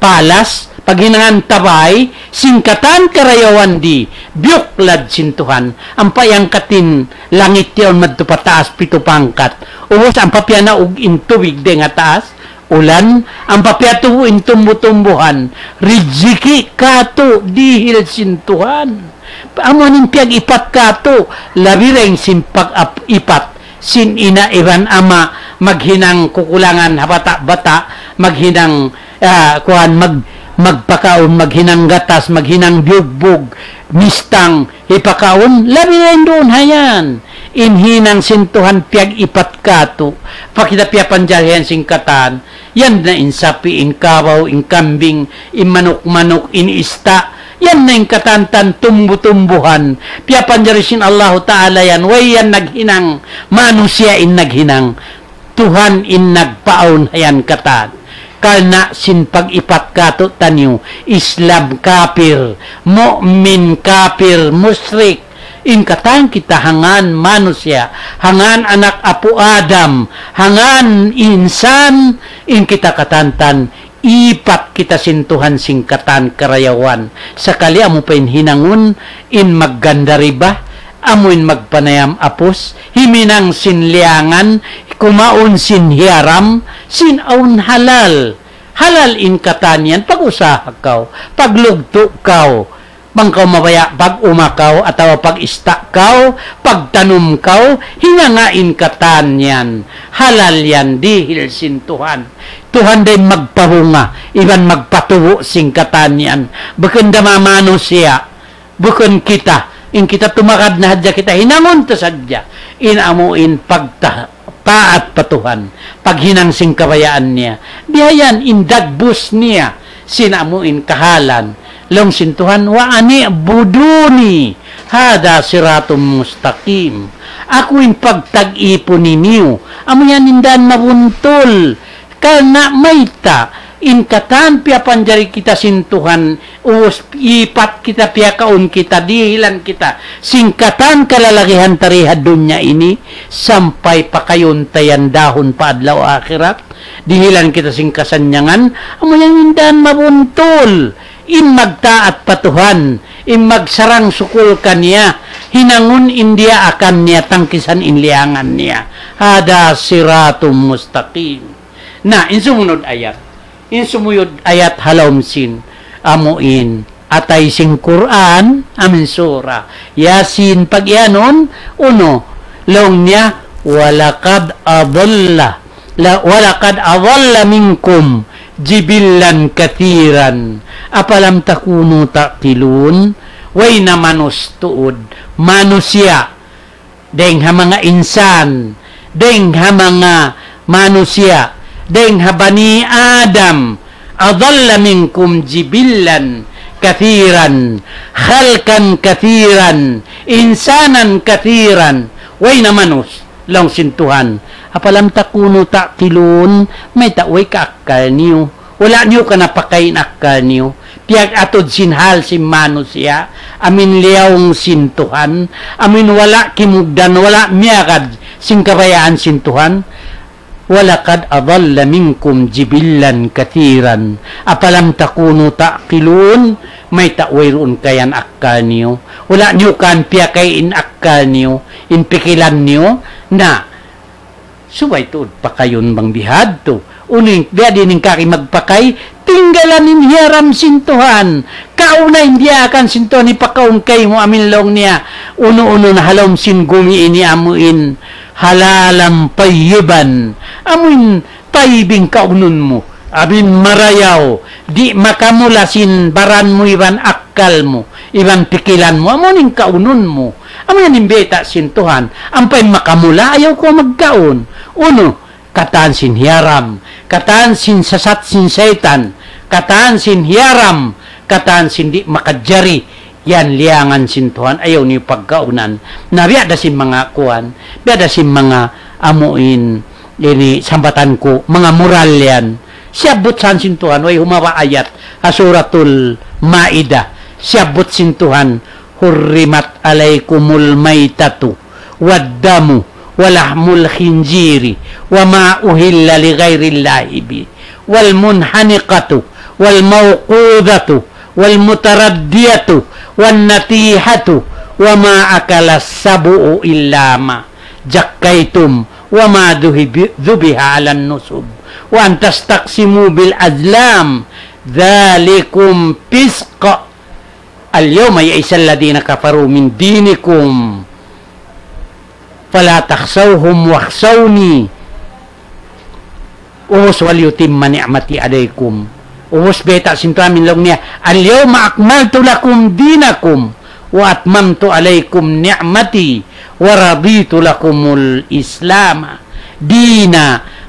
palas, paghinangan ta bay, sin katan karayawan di, biyuklad sin Tuhan, ampa iyangkat in langit yaun madtu pa taas pitu pangkat, ubus ampa piyanaug in tubig dayn ha taas, ulan, ampa piyatubu' in tumbu-tumbuhan, rijiki' katu' dihil sin Tuhan. Amu in piyag-ipat katu', labi dayn sin pag-ipat sin ina' iban ama', maghinang kukulangan ha bata'-bata', maghinang, ah, kuwan, mag-, magpakaun, maghinang gatas, maghinang biyugbug, mistang, hipakaun, labi dayn duun ha yan. In hinang sin Tuhan piyag-ipat katu', pa kita piyapanjarihan sin katan, yan na in sapi', in kabaw, in kambing, in manuk-manuk, in ista', yan na in katantan tumbu-tumbuhan. Piyapanjari sin Allahu Ta'ala yan. Way yan naghinang, manusiya' in naghinang. Tuhan in nagpaawn ha yan katan. Karna' sin pag-ipat katu'taniyu, Islam kapir, mu'min kapir, mushrik. In katan kita ha ngan manusiya', ha ngan anak apu' Adam, ha ngan insan, in kita katantan, ipat kita sin Tuhan sin katan karayawan. Sakali amu pa in hinangun, in magganda riba, amu in magpanayam apus, himinang sin liyangan, kumaun sin hiyaram, sin awn halal. Halal in katan yan, pag-usaha kaw, paglugtu' kaw, bang kaw mabaya' pag-uma kaw, atawa pag-ista' kaw, pagtanum kaw, hinanga in katan yan. Halal yan, dihil sin Tuhan. Tuhan da in magpabunga, iban magpatubu' sin katan yan. Bukun da mamanusiya', bukun kita. In kita tumagad na hadja kita, hinangun ta sadja. In amu in pagta-, taat pa Tuhan. Paghinang sin kabayaan niya. Biya' yan in dagbus niya. Sin amu in kahalan. Laung sin Tuhan, "Wa ani'buduni. Hada siratum mustaqim." Aku in pagtag-ipun niyu. Amu yan in dan mabuntul. Karna' mayta', in katan piyapanjari kita sin Tuhan, us-, ipat kita, piyakaun kita, dihilan kita, sin katan kalalagihan ta di ha dunya ini, sampay pakayun ta yan dahun pa adlaw akhirat, dihilan kita sin kasannyangan, amu yan in dan mabuntul, in magtaat pa Tuhan, in magsarang sukul kaniya, hinangun in diyaakan niya, tangkisan in liyangan niya. Hada siratum mustaqim. Na, in sumunud ayat. In sumuyud ayat ha lawm sin, amu in, atay sin Qur'an, amu in sura. Yasin, pag-iyanun, unu, laung niya, "Walaqad adalla, la, walaqad adalla minkum jibillan kathiran. Afalam takunu ta'qilun?" Way na manus tuud, manusiya', dayng ha manga insan, dayng ha manga manusiya', dayng ha bani Adam, أضل منكم جبلا كثيرا، خلقا كثيرا، إنسانا كثيرا. Way na manus, laung sin Tuhan. أفلم تكونوا تعقلون, mayta' way kaakkal niyu. Wala' niyu kanapakay in akkal niyu. Piyag-atud sin hal sin manusiya', amuin liyaung sin Tuhan, amuin wala' kimugdan, wala' miyagad sin kabayaan sin Tuhan. ولقد أضل منكم جبلا كثيرا أفلم تكونوا تعقلون. Mayta' wayruun kayan akkal niyu. Wala' niyu kan piyakay in akkal niyu, in pikilan niyu. Na, subay tuud pakayun bang bihadtu. Unu in, biya' diin in kari magpakay, tinggalan in hiyaram sin Tuhan. Kauna in diyaakan sin Tuhan hipakaun kaymu amuin laung niya. Unu-unu na ha lawm sin gumi ini amuin halalan tayyiban. Amuin tayyib in kaunun mu. Amuin marayaw. Di' makamula sin baran mu iban akkal mu. Iban pikilan mu. Amu in kaunun mu. Amu yan in bayta' sin Tuhan. Ampa in makamula, ayaw kaw magkaun. Unu, katan sin hiyaram, katan sin sasat sin saytan, katan sin hiyaram, katan sin di' makajari, yan liyangan sin Tuhan, ayaw niyu pagkaunan. Na biya' da sin manga kuwan, biya' da sin manga amuin, ini sambatan ku, manga moral yan. Siyabbut san sin Tuhan, way humawa ayat, ha Suratul Ma'idah, siyabbut sin Tuhan, حرمت عليكم الميتة والدم ولحم الخنزير وما أهل لغير الله به والمنخنقة والموقوذة والمتردية والنطيحة وما أكل السبع إلا ما ذكيتم وما ذبح على النصب وأن تستقسموا بالأزلام ذلكم فسق اليوم يئس الذين كفروا من دينكم فلا تخشوهم واخشوني. Ubus, ولأتم نعمتي عليكم. Ubus, bayta' sin Tuhan amuin laung niya, اليوم أكملت لكم دينكم وأتممت عليكم نعمتي ورضيت لكم الإسلام دينا.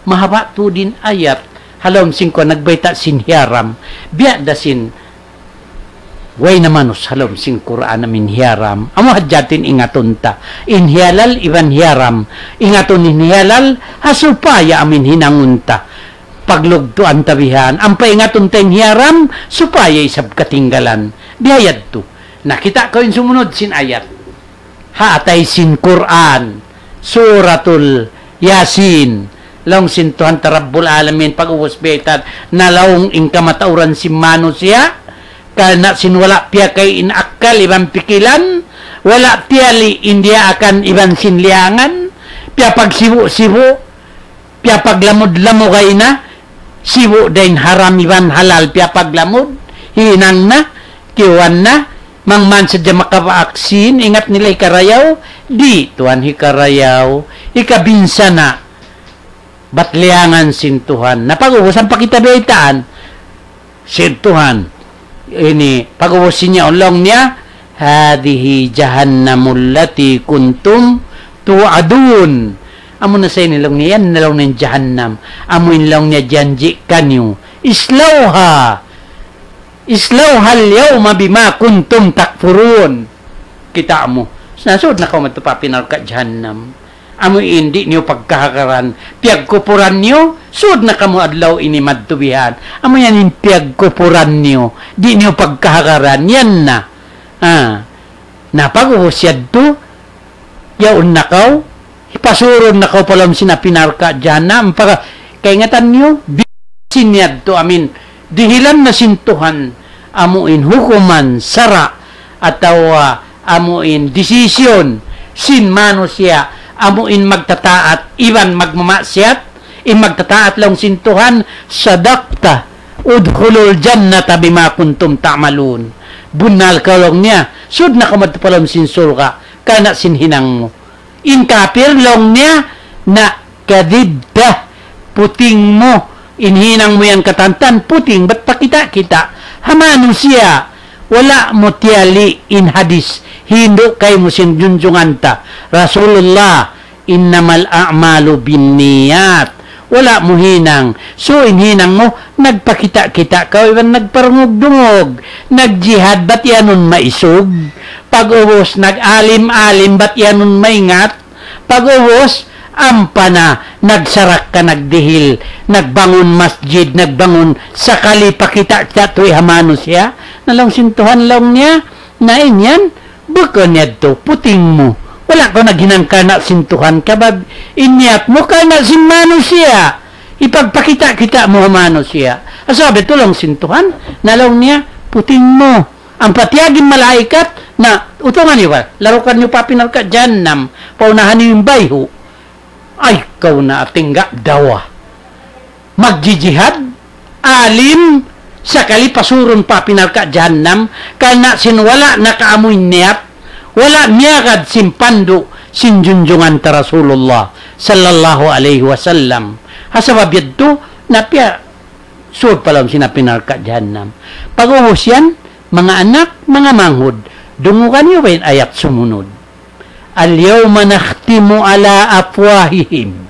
Mahaba' tuud in ayat. Ha lawm sin kuwan nagbayta' sin hiyaram. Biya' da sin way na manus ha lawm sin Qur'an amuin hiyaram. Amu hadja in ingatun ta. In hiyalal iban hiyaram. Ingatun in hiyalal, ha supaya amuin hinangun ta. Paglugtuan ta bihan. Ampa ingatun ta in hiyaram, supaya isab katinggalan. Biya' yadtu. Na kita' kaw in sumunud sin ayat. Ha atay sin Qur'an, Suratul Yasin. Laung sin Tuhan ta Rabbul Alamin, pag'ubus bayta', nalaung in kamatauran sin manusiya', karna' sin wala' piyakay in akkal iban pikilan, wala' tiyali' in diyaakan iban sin liyangan, piyapagsibu'-sibu', piyapaglamud-lamugay na, sibu' da in haram iban halal piyapaglamud, hinang na, kiyuwan na, bang man sadja makaba'ak sin, ingat nila hikarayaw, di' Tuhan hikarayaw, hikabinsana', bat liyangan sin Tuhan. Na pag'ubus ampa kita baytaan, sin Tuhan. Ini, pag'ubus sin yaun laung niya, هذه جهنم التي كنتم توعدون. Amu na sa ini laung niya, yan na laung niya in jahannam. Amu in laung niya janji' kaniyu. اصلوها، اصلوها اليوم بما كنتم تكفرون. Kita' mu. Na, sud na kaw madtu pa api narka' jahannam. Amu in di' niyu pagkahagaran, piyagkupuran niyu, sud na kamu adlaw ini madtu bihan. Amu yan in piyagkupuran niyu, di' niyu pagkahagaran, yan na. Ah, na pag'ubus yadtu, yaun na kaw, hipasurun na kaw pa lawm sin api narka' jahannam, pagka, kaingatan niyu, bi-, sin yadtu, amuin, dihilan na sin Tuhan, amu in hukuman, sara', atawa amu in decision sin manusiya', amu in magtataat iban magmamaksiyat, in magtataat laung sin Tuhan, صدقت، ادخلوا الجنة بما كنتم تعملون. Bunnal kaw laung niya, sud na kaw madtu pa lawm sin surga', karna' sin hinang mu. In kapir laung niya, na, كذبت, puting mu, in hinang mu yan katantan, puting, bat pakita'-kita', ha manusiya', Wala' mu tiyali' in hadis hindu' kaymu sin junjungan ta Rasulullah, "Innamal a'malu binniyat." Wala' mu hinang. So, in hinang mu, nagpakita'-kita' kaw, iban nagparungug-dungug, nagjihad, bat iyanun maisug. Pag-ubus, nag-alim-alim, bat iyanun maingat. Pag-ubus, ampa na, nagsarak ka, nagdihil, nagbangun masjid, nagbangun sakali pakita'-kita' tuud ha manusiya'. Na laung sin Tuhan, laung niya, na in yan, bukun yadtu, puting mu. Wala' kaw naghinang karna' sin Tuhan, sabab in niyat mu karna' sin manusiya'. Ipagpakita'-kita' mu ha manusiya'. Sabab yadtu laung sin Tuhan, na laung niya, puting mu. Ampa tiyag in malaikat, na, utungan niyu ba? Larukan niyu pa api narka' jahannam, paunahan niyu in bayhu'. Ay, kaw na ating ga dawa. Magjijihad, alim, sakali pasurun pa api narka' jahannam, karna' sin wala' nakaamuy niyat, wala' miyagad sin pandu', sin junjungan ta Rasulullah, sallallahu alayhi wasallam. Ha sabab yadtu, na piya, sud pa lawm sin api narka' jahannam. Pag-ubus yan, manga anak, manga manghud, dungugan niyu ba in ayat sumunud? "Al-yawma nakhtimu ala afwahihim."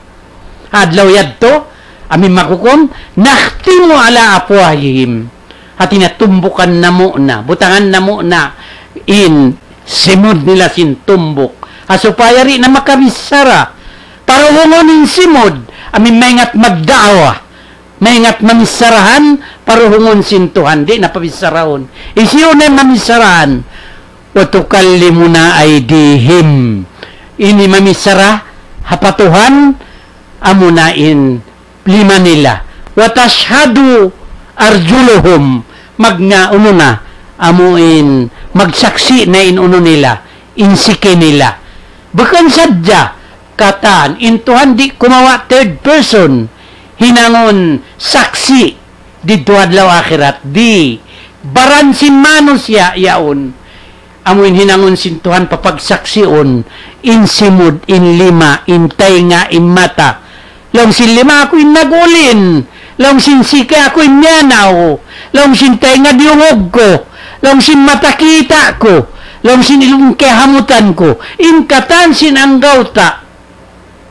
Adlaw yadtu, amu in maghukum, "nakhtimu ala afwahihim." Hati niya tumbukan namu' na, butangan namu' na in simud nila sin tumbuk. Ha supaya di' na makabichara. Paruhungun in simud, amu in maingat magda'wa. Maingat mamicharahan, paruhungun sin Tuhan, di' na pabicharaun. Hisiyu na in mamicharahan? "Wa tukallimuna aydihim." Ini mamichara ha pa Tuhan, amuna in lima nila. "Wa tashhadu arjuluhum." Magna unu na, amu in magsaksi' na in unu nila, in siki nila. Bukun sadja, katan, in Tuhan di' kumawa' third person, hinangun saksi' didtu adlaw akhirat, di', baran sin manusiya' yaun. Amu in hinangun sin Tuhan papagsaksiun, in simud, in lima, in taynga, in mata. Laung sin lima, aku in nag-ulin. Laung sin siki, aku in miyanaw. Laung sin taynga, diyungug ku. Laung sin mata, kita' ku. Laung sin ilung, kiyahamutan ku. In katan sin anggawta'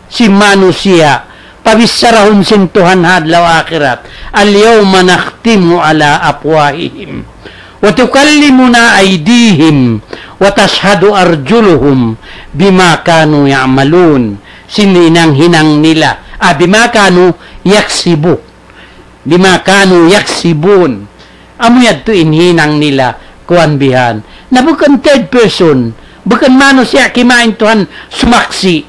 sin manusiya', pabichara sin Tuhan ha adlaw akhirat, "Al-yawma nakhtimu ala afwahihim, wa tukallimuna aydihim, wa tashhadu arjuluhum bima kanu ya'malun." Sin hinang-hinang nila, ah, "bima kanu yaksibu." "Bima kanu yaksibun." Amu yadtu in hinang nila, kuwan bihan. Na bukun third person, bukun manusiya' kimain Tuhan sumaksi'.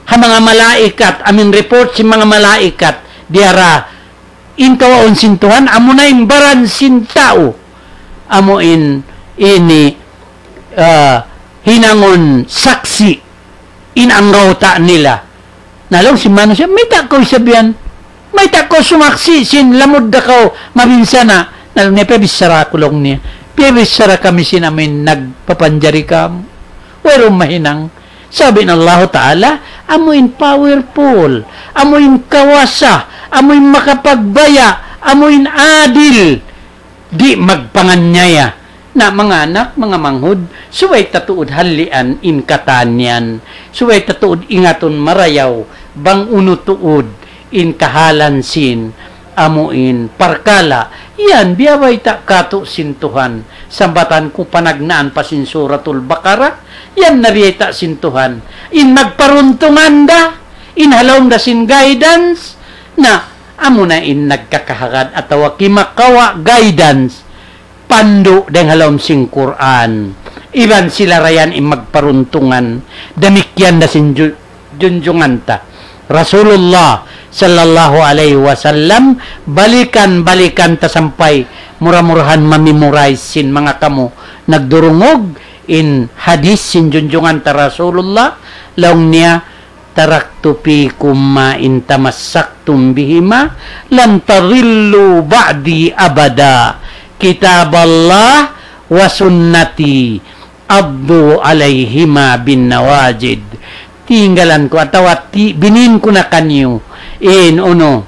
Ha manga malaikat, amu in report sin manga malaikat, diyara in kawaun sin Tuhan, amuna in baran sin tau. Amu in ini, ah, hinangun saksi' in anggawta' nila. Na laung sin manusiya', "Mayta' kaw isab yan? Mayta' kaw sumaksi' sin lamud da kaw mabinsana'?" Na laung niya, "Piyabichara aku," laung niya. "Piyabichara kami sin amu in nagpapanjari kamu." Wayruun mahinang. Sabab in Allahu Ta'ala, amu in powerful, amu in kawasa, amu in makapagbaya', amu in adil. Di' magpanganyaya. Na manga anak, manga manghud, subay ta tuud hallian in katan yan. Subay ta tuud ingatun marayaw, bang unu tuud in kahalan sin, amu in parkala'. Yan, biyabayta' katu' sin Tuhan. Sambatan ku panagnaan pa sin Suratul Baqarah, yan na biyayta' sin Tuhan. In magparuntungan da, in ha lawm da sin guidance, na, amuna in nagkakahagad atawa kimakawa' guidance, pandu' dayn ha lawm sin Qur'an. Iban sila ra yan in magparuntungan. Damikkiyan da sin ju-, junjungan ta Rasulullah sallallahu alayhi wasallam, balikan-balikan ta sampay mura-murahan ma-memorize sin manga kamu nagdurungug in hadith sin junjungan ta Rasulullah, laung niya, "Taraktu fikum ma in tamassaktum bihima lan tadillu ba'di abada. Kitaballah wa sunnati. Addu alayhima bin nawajid." Tinggalan ku atawa ti-, binin ku na kaniyu in unu,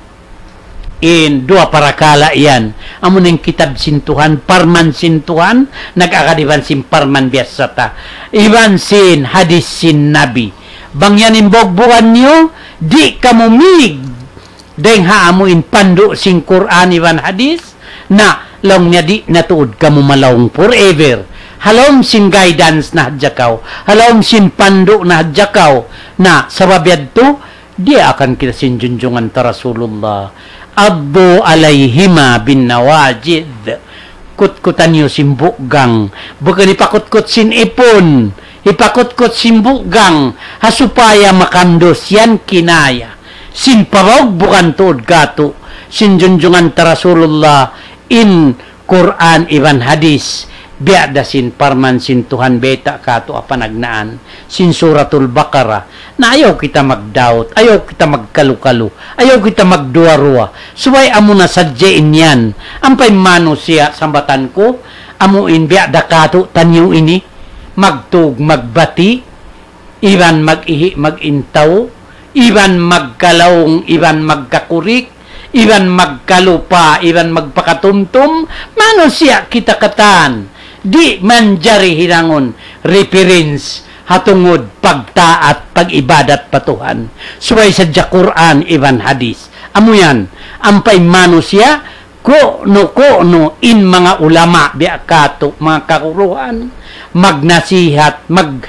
In duwa parakala' yan. Amu na in kitab sin Tuhan, parman sin Tuhan, nag-agad iban sin parman biyasa ta. Iban sin hadis sin Nabi. Bang yan in bugbugan niyu, di' kamu mīg. Dayng ha amu in pandu' sin Qur'an iban hadis, na laung niya di' na tuud kamu malaung forever. Ha lawm sin guidance na hadja kaw. Ha lawm sin pandu' na hadja kaw. Na sabab yadtu, diyaak kita sin junjungan ta Rasulullah. عضوا عليهما بالنواجذ. Kutkutan niyu sin buggang. Bukun hipakutkut sin ipun. Hipakutkut sin buggang. Ha supaya makandus yan kinaya. Sin pabugbugan tuud katu'. Sin junjungan ta Rasulullah. In Qur'an iban hadis, biya' da sin parman sin Tuhan bayta' katu' ha panagnaan, sin Suratul Baqarah, na ayaw kita mag-doubt, ayaw kita magkalu-kalu, ayaw kita magduwa-ruwa. Subay amu na sadja in yan. Ampa in manusiya' sambatan ku, amu in biya' da katu' taniyu ini, magtug, magbati', iban mag-ihi', mag-intaw, iban magkalaung, iban magkakurik, iban magkalupa, iban magpakatumtum, manusiya' kita katan. Di' manjari hinangun reference ha tungud pagtaat, pag-ibadat pa Tuhan. Subay sadja Qur'an iban hadis. Amu yan, ampa in manusiya', ku'nu-ku'nu in manga ulama biya' katu', manga kaguruhan, magnasihat, mag-,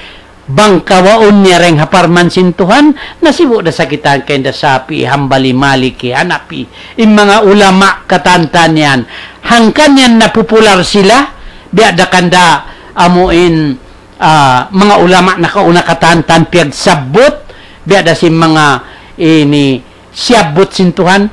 bang kawaun niya dayng ha parman sin Tuhan, nasibu' da sa kita kaina da Shafi'i, Hanbali, Maliki, Hanafi. In manga ulama katan-katan yan. Hangkan yan napupular sila, biya' da kanda amu in, ah, manga ulama nakauna katan-katan piyagsabbut, biya' da sin manga ini siyabbut sin Tuhan,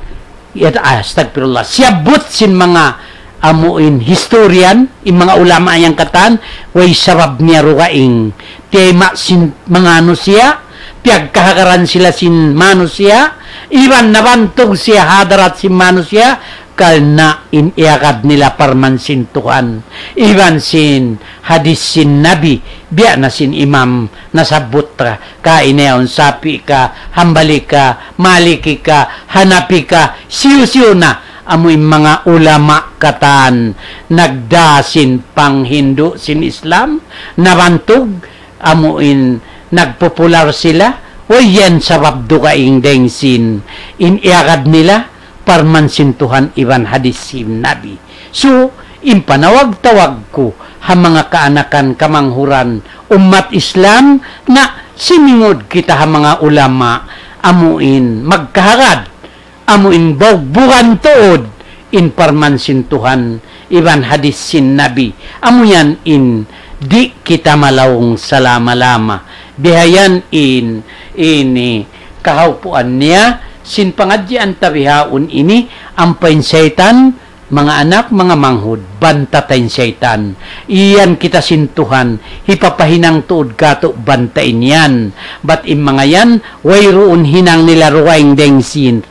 ya, ah, astagfirullah, siyabbut sin manga amu in historian, in manga ulama yan katan, way sabab niya dugaing tiyayma' sin manusiya', piyagkahagaran sila sin manusiya', iban nabantug siya ha hadarat sin manusiya', karna' in iyagad nila parman sin Tuhan, iban sin hadis sin Nabi, biya' na sin imam nasabbut ta, kaina yaun Shafi'i ka, Hanbali ka, Maliki ka, Hanafi ka, hisiyu-siyu na, amu in manga ulama katan, nagdā sin panghindu' sin Islam, nabantug, amu in nagpopular sila, way yan sabab dugaing dayng sin, in iyagad nila, parman sin Tuhan iban hadis sin Nabi. So, in panawag-tawag ku ha manga kaanakan, kamanghuran, ummat Islam, na simingud kita ha manga ulama, amu in magkahagad, amu in bugbugan tuud, in parman sin Tuhan, iban hadis sin Nabi. Amu yan in di' kita malaung salama-lama. Bihayan in, ini, kahaupuan niya, sin pangadjian ta bihaun ini, ampa in saytan, manga anak, manga manghud, banta ta in saytan. Iyan kita sin Tuhan, hipapahinang tuud katu' banta in yan. Bat in manga yan, wayruun hinang nila dugaing dayng sin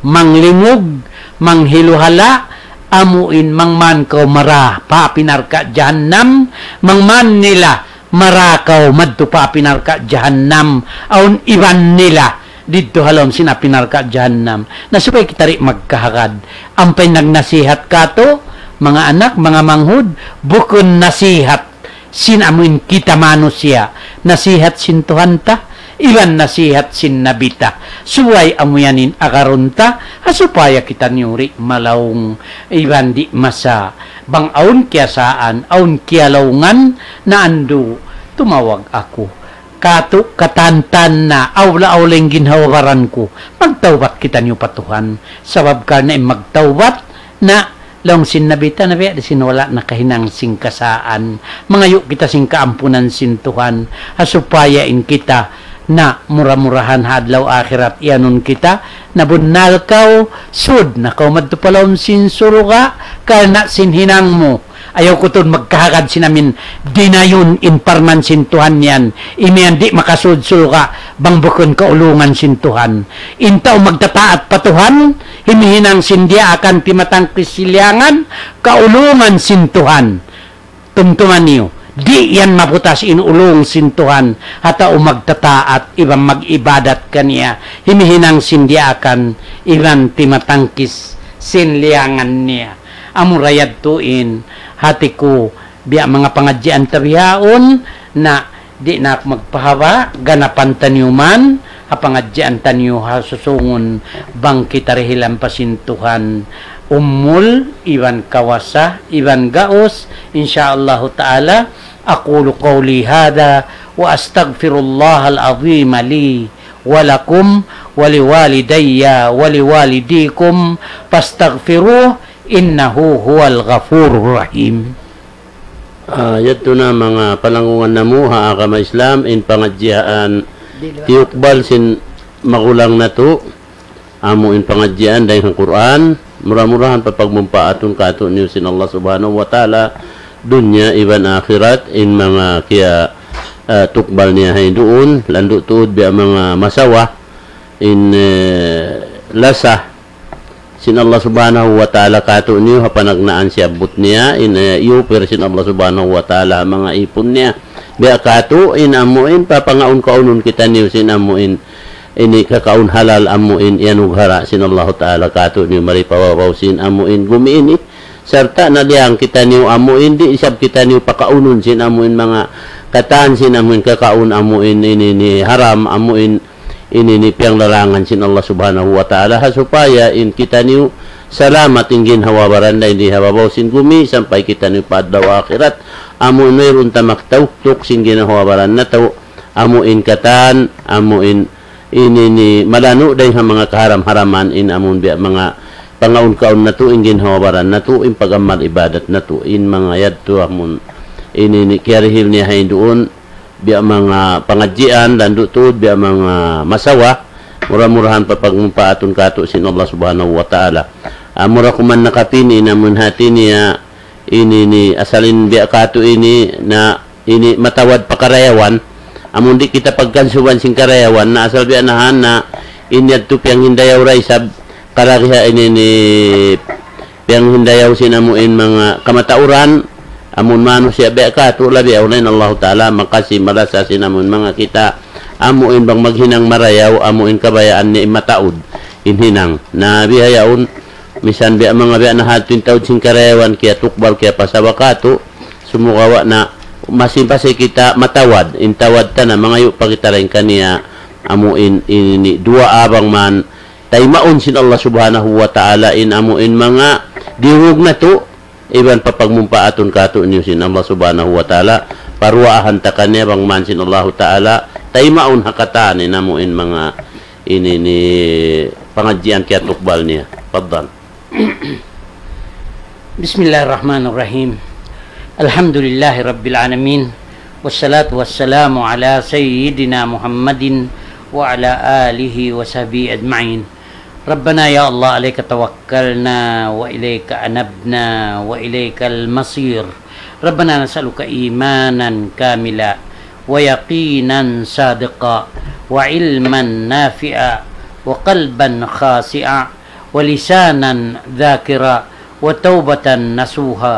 manglimug, manghiluhala', amu in mangman kaw mara pa api narka' jahannam, mangman nila mara kaw madtu pa api narka' jahannam, awn iban nila didtu ha lawm sin api narka' jahannam. Na subay kita di' magkahagad. Ampa in nagnasihat katu', manga anak, manga manghud, bukun nasihat sin amu in kita manusiya', nasihat sin Tuhan ta, iban nasihat sin Nabi ta. Subay amu yan in agarun ta, ha supaya kitaniyu di' malaung, iban di' masa. Bang awn kiyasaan, awn kiyalaungan, na andu', tumawag aku. Katu' katantan na, awla-awla in ginhawa-baran ku. Magtawbat kitaniyu pa Tuhan. Sabab karna' in magtawbat, na laung sin Nabi ta na biya' da sin wala' nakahinang sin kasaan. Mangayu' kita sin kaampunan sin Tuhan. Ha supaya in kita na mura-murahan ha adlaw akhirat iyanun kita, na bunnal kaw, sud na kaw madtu pa lawm sin surga', karna' sin hinang mu. Ayaw ku tuud magkahagad sin amin dinayun in parman sin Tuhan yan. Imiyan di' makasud surga', bang bukun kaulungan sin Tuhan. In tau magtataat pa Tuhan, himihinang sin diyaakan, timatangkis sin liyangan, kaulungan sin Tuhan. Tumtuma niyu, di' yan maputas in ulung sin Tuhan, ha tau magtataat, iban mag-ibadat kaniya, himihinang sin diyaakan, iban timatangkis sin liyangan niya. Amura yadtu in hati ku biya' manga pangadjian ta bihaun, na di' na aku magpahaba', ganapan taniyu man ha pangadjian taniyu ha susungun bang kita dihilan pa sin Tuhan umul iban kawasa iban gaus, insya Allahu ta'ala. أقول قولي هذا وأستغفر الله العظيم لي ولكم ولوالدي ولوالديكم فاستغفروه إنه هو الغفور الرحيم. Ah, yadtu na manga palanggungan namu' ha agama Islam, in pangadjian tiyukbal sin magulang natu', amu in pangadjian dayn ha Qur'an, mura-murahan papagmumpaatun kātu'niyu sin Allah Subhanahu wa Ta'ala, dunya iban akhirat, in manga kiya, ah, tukbal niya ha duun, landu' tuud biya' manga masawa, in, eh, lasa, sin Allah Subhanahu wa Ta'ala kātu'niyu ha panagnaan siyabbut niya, in, eh, iyupir sin Allah Subhanahu wa Ta'ala ha manga ipun niya. Biya' kātu', in amu in papangaun-kaunun kitaniyu sin amu in ini kakaun halal amu in iyanughara sin Allah Ta'ala kātu'niyu mari pa babaw sin amu in gumi ini. Sarta' na diyang kitaniyu amu in di' isab kitaniyu pakaunun sin amu in manga katan sin amu in kakaun amu in ini ni haram amu in ini ni piyanglarangan sin Allah Subhanahu wa Ta'ala, ha supaya in kitaniyu salamat in ginhawa-baran natu' ini ha babaw sin gumi sampay kitaniyu pa adlaw akhirat, amu in wayruun ta makatauktuk sin ginhawa-baran natu', amu in katan, amu in ini ni malanu' dayn ha manga kaharam-haraman, in amu in biya' manga pangaun-kaun natu', in ginhawa-baran natu', in pag-amal ibadat natu', in manga yadtu amu in ini ni kiyarihil niya ha duun, biya' manga pangadjian, landu' tuud biya' manga masawa, mura-murahan papagmumpaatun kātu' sin Allah Subhanahu wa Ta'ala. Amura kuman nakapini namun hati niya ini ni asal in biya' kātu' ini na ini matawad pa karayawan, amun di' kita pagkansuban sin karayawan, na asal biya' nahan na in yadtu piyanghindayaw da isab kalagihan ini ni piyanghindayaw sin amu in manga kamatauran, amun manusiya' biya' kātu', labi awla in Allahu Ta'ala makasi malasa sin amu in manga kita, amu in bang maghinang marayaw, amu in kabayaan niya in mataud in hinang. Na bihaun, misan biya' manga biya' na hati in taud sin karayawan, kiyatukbal, kiyapasawa kātu', sumagawa' na masi-masi kita matawad, in tawad ta na mangayu' pa kita dayn kaniya, amu in, in, ini, duwaa bang man, taymaun sin Allah Subhanahu wa Ta'ala in amu in manga diyungug natu', iban papagmumpaatun kātu'niyu sin Allah Subhanahu wa Ta'ala, paruwaahan ta kaniya bang man sin Allahu Ta'ala, taymaun ha katan in amu in manga ini ni pangadjian kiyatukbal niya. Tafaddal. بسم الله الرحمن الرحيم. الحمد لله رب العالمين، والصلاة والسلام على سيدنا محمد وعلى آله وصحبه أجمعين. ربنا يا الله عليك توكلنا وإليك أنبنا وإليك المصير. ربنا نسألك إيمانا كاملا ويقينا صادقا وعلما نافعا وقلبا خاشعا ولسانا ذاكرا وتوبة نصوحا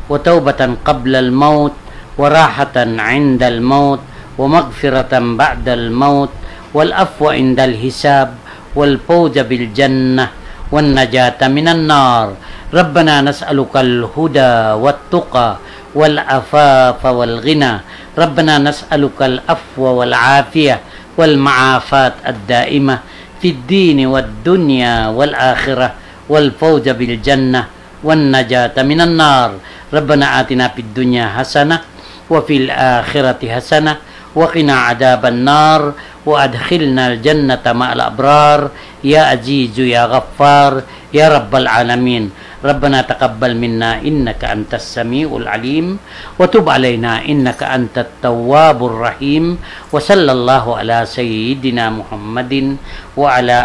وتوبة قبل الموت وراحة عند الموت ومغفرة بعد الموت والعفو عند الحساب والفوز بالجنة والنجاة من النار. ربنا نسألك الهدى والتقى والعفاف والغنى. ربنا نسألك العفو والعافية والمعافاة الدائمة في الدين والدنيا والآخرة والفوز بالجنة والنجاة من النار. ربنا آتنا في الدنيا حسنة وفي الآخرة حسنة وقنا عذاب النار وأدخلنا الجنة مع الأبرار يا عزيز يا غفار يا رب العالمين. ربنا تقبل منا إنك أنت السميع العليم وتب علينا إنك أنت التواب الرحيم. وصلى الله على سيدنا محمد وعلى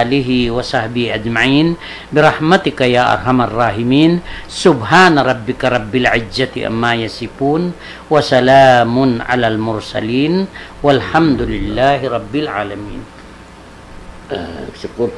آله وصحبه أجمعين برحمتك يا أرحم الراحمين. سبحان ربك رب العزة عما يصفون وسلام على المرسلين والحمد لله رب العالمين. Ah, syukur.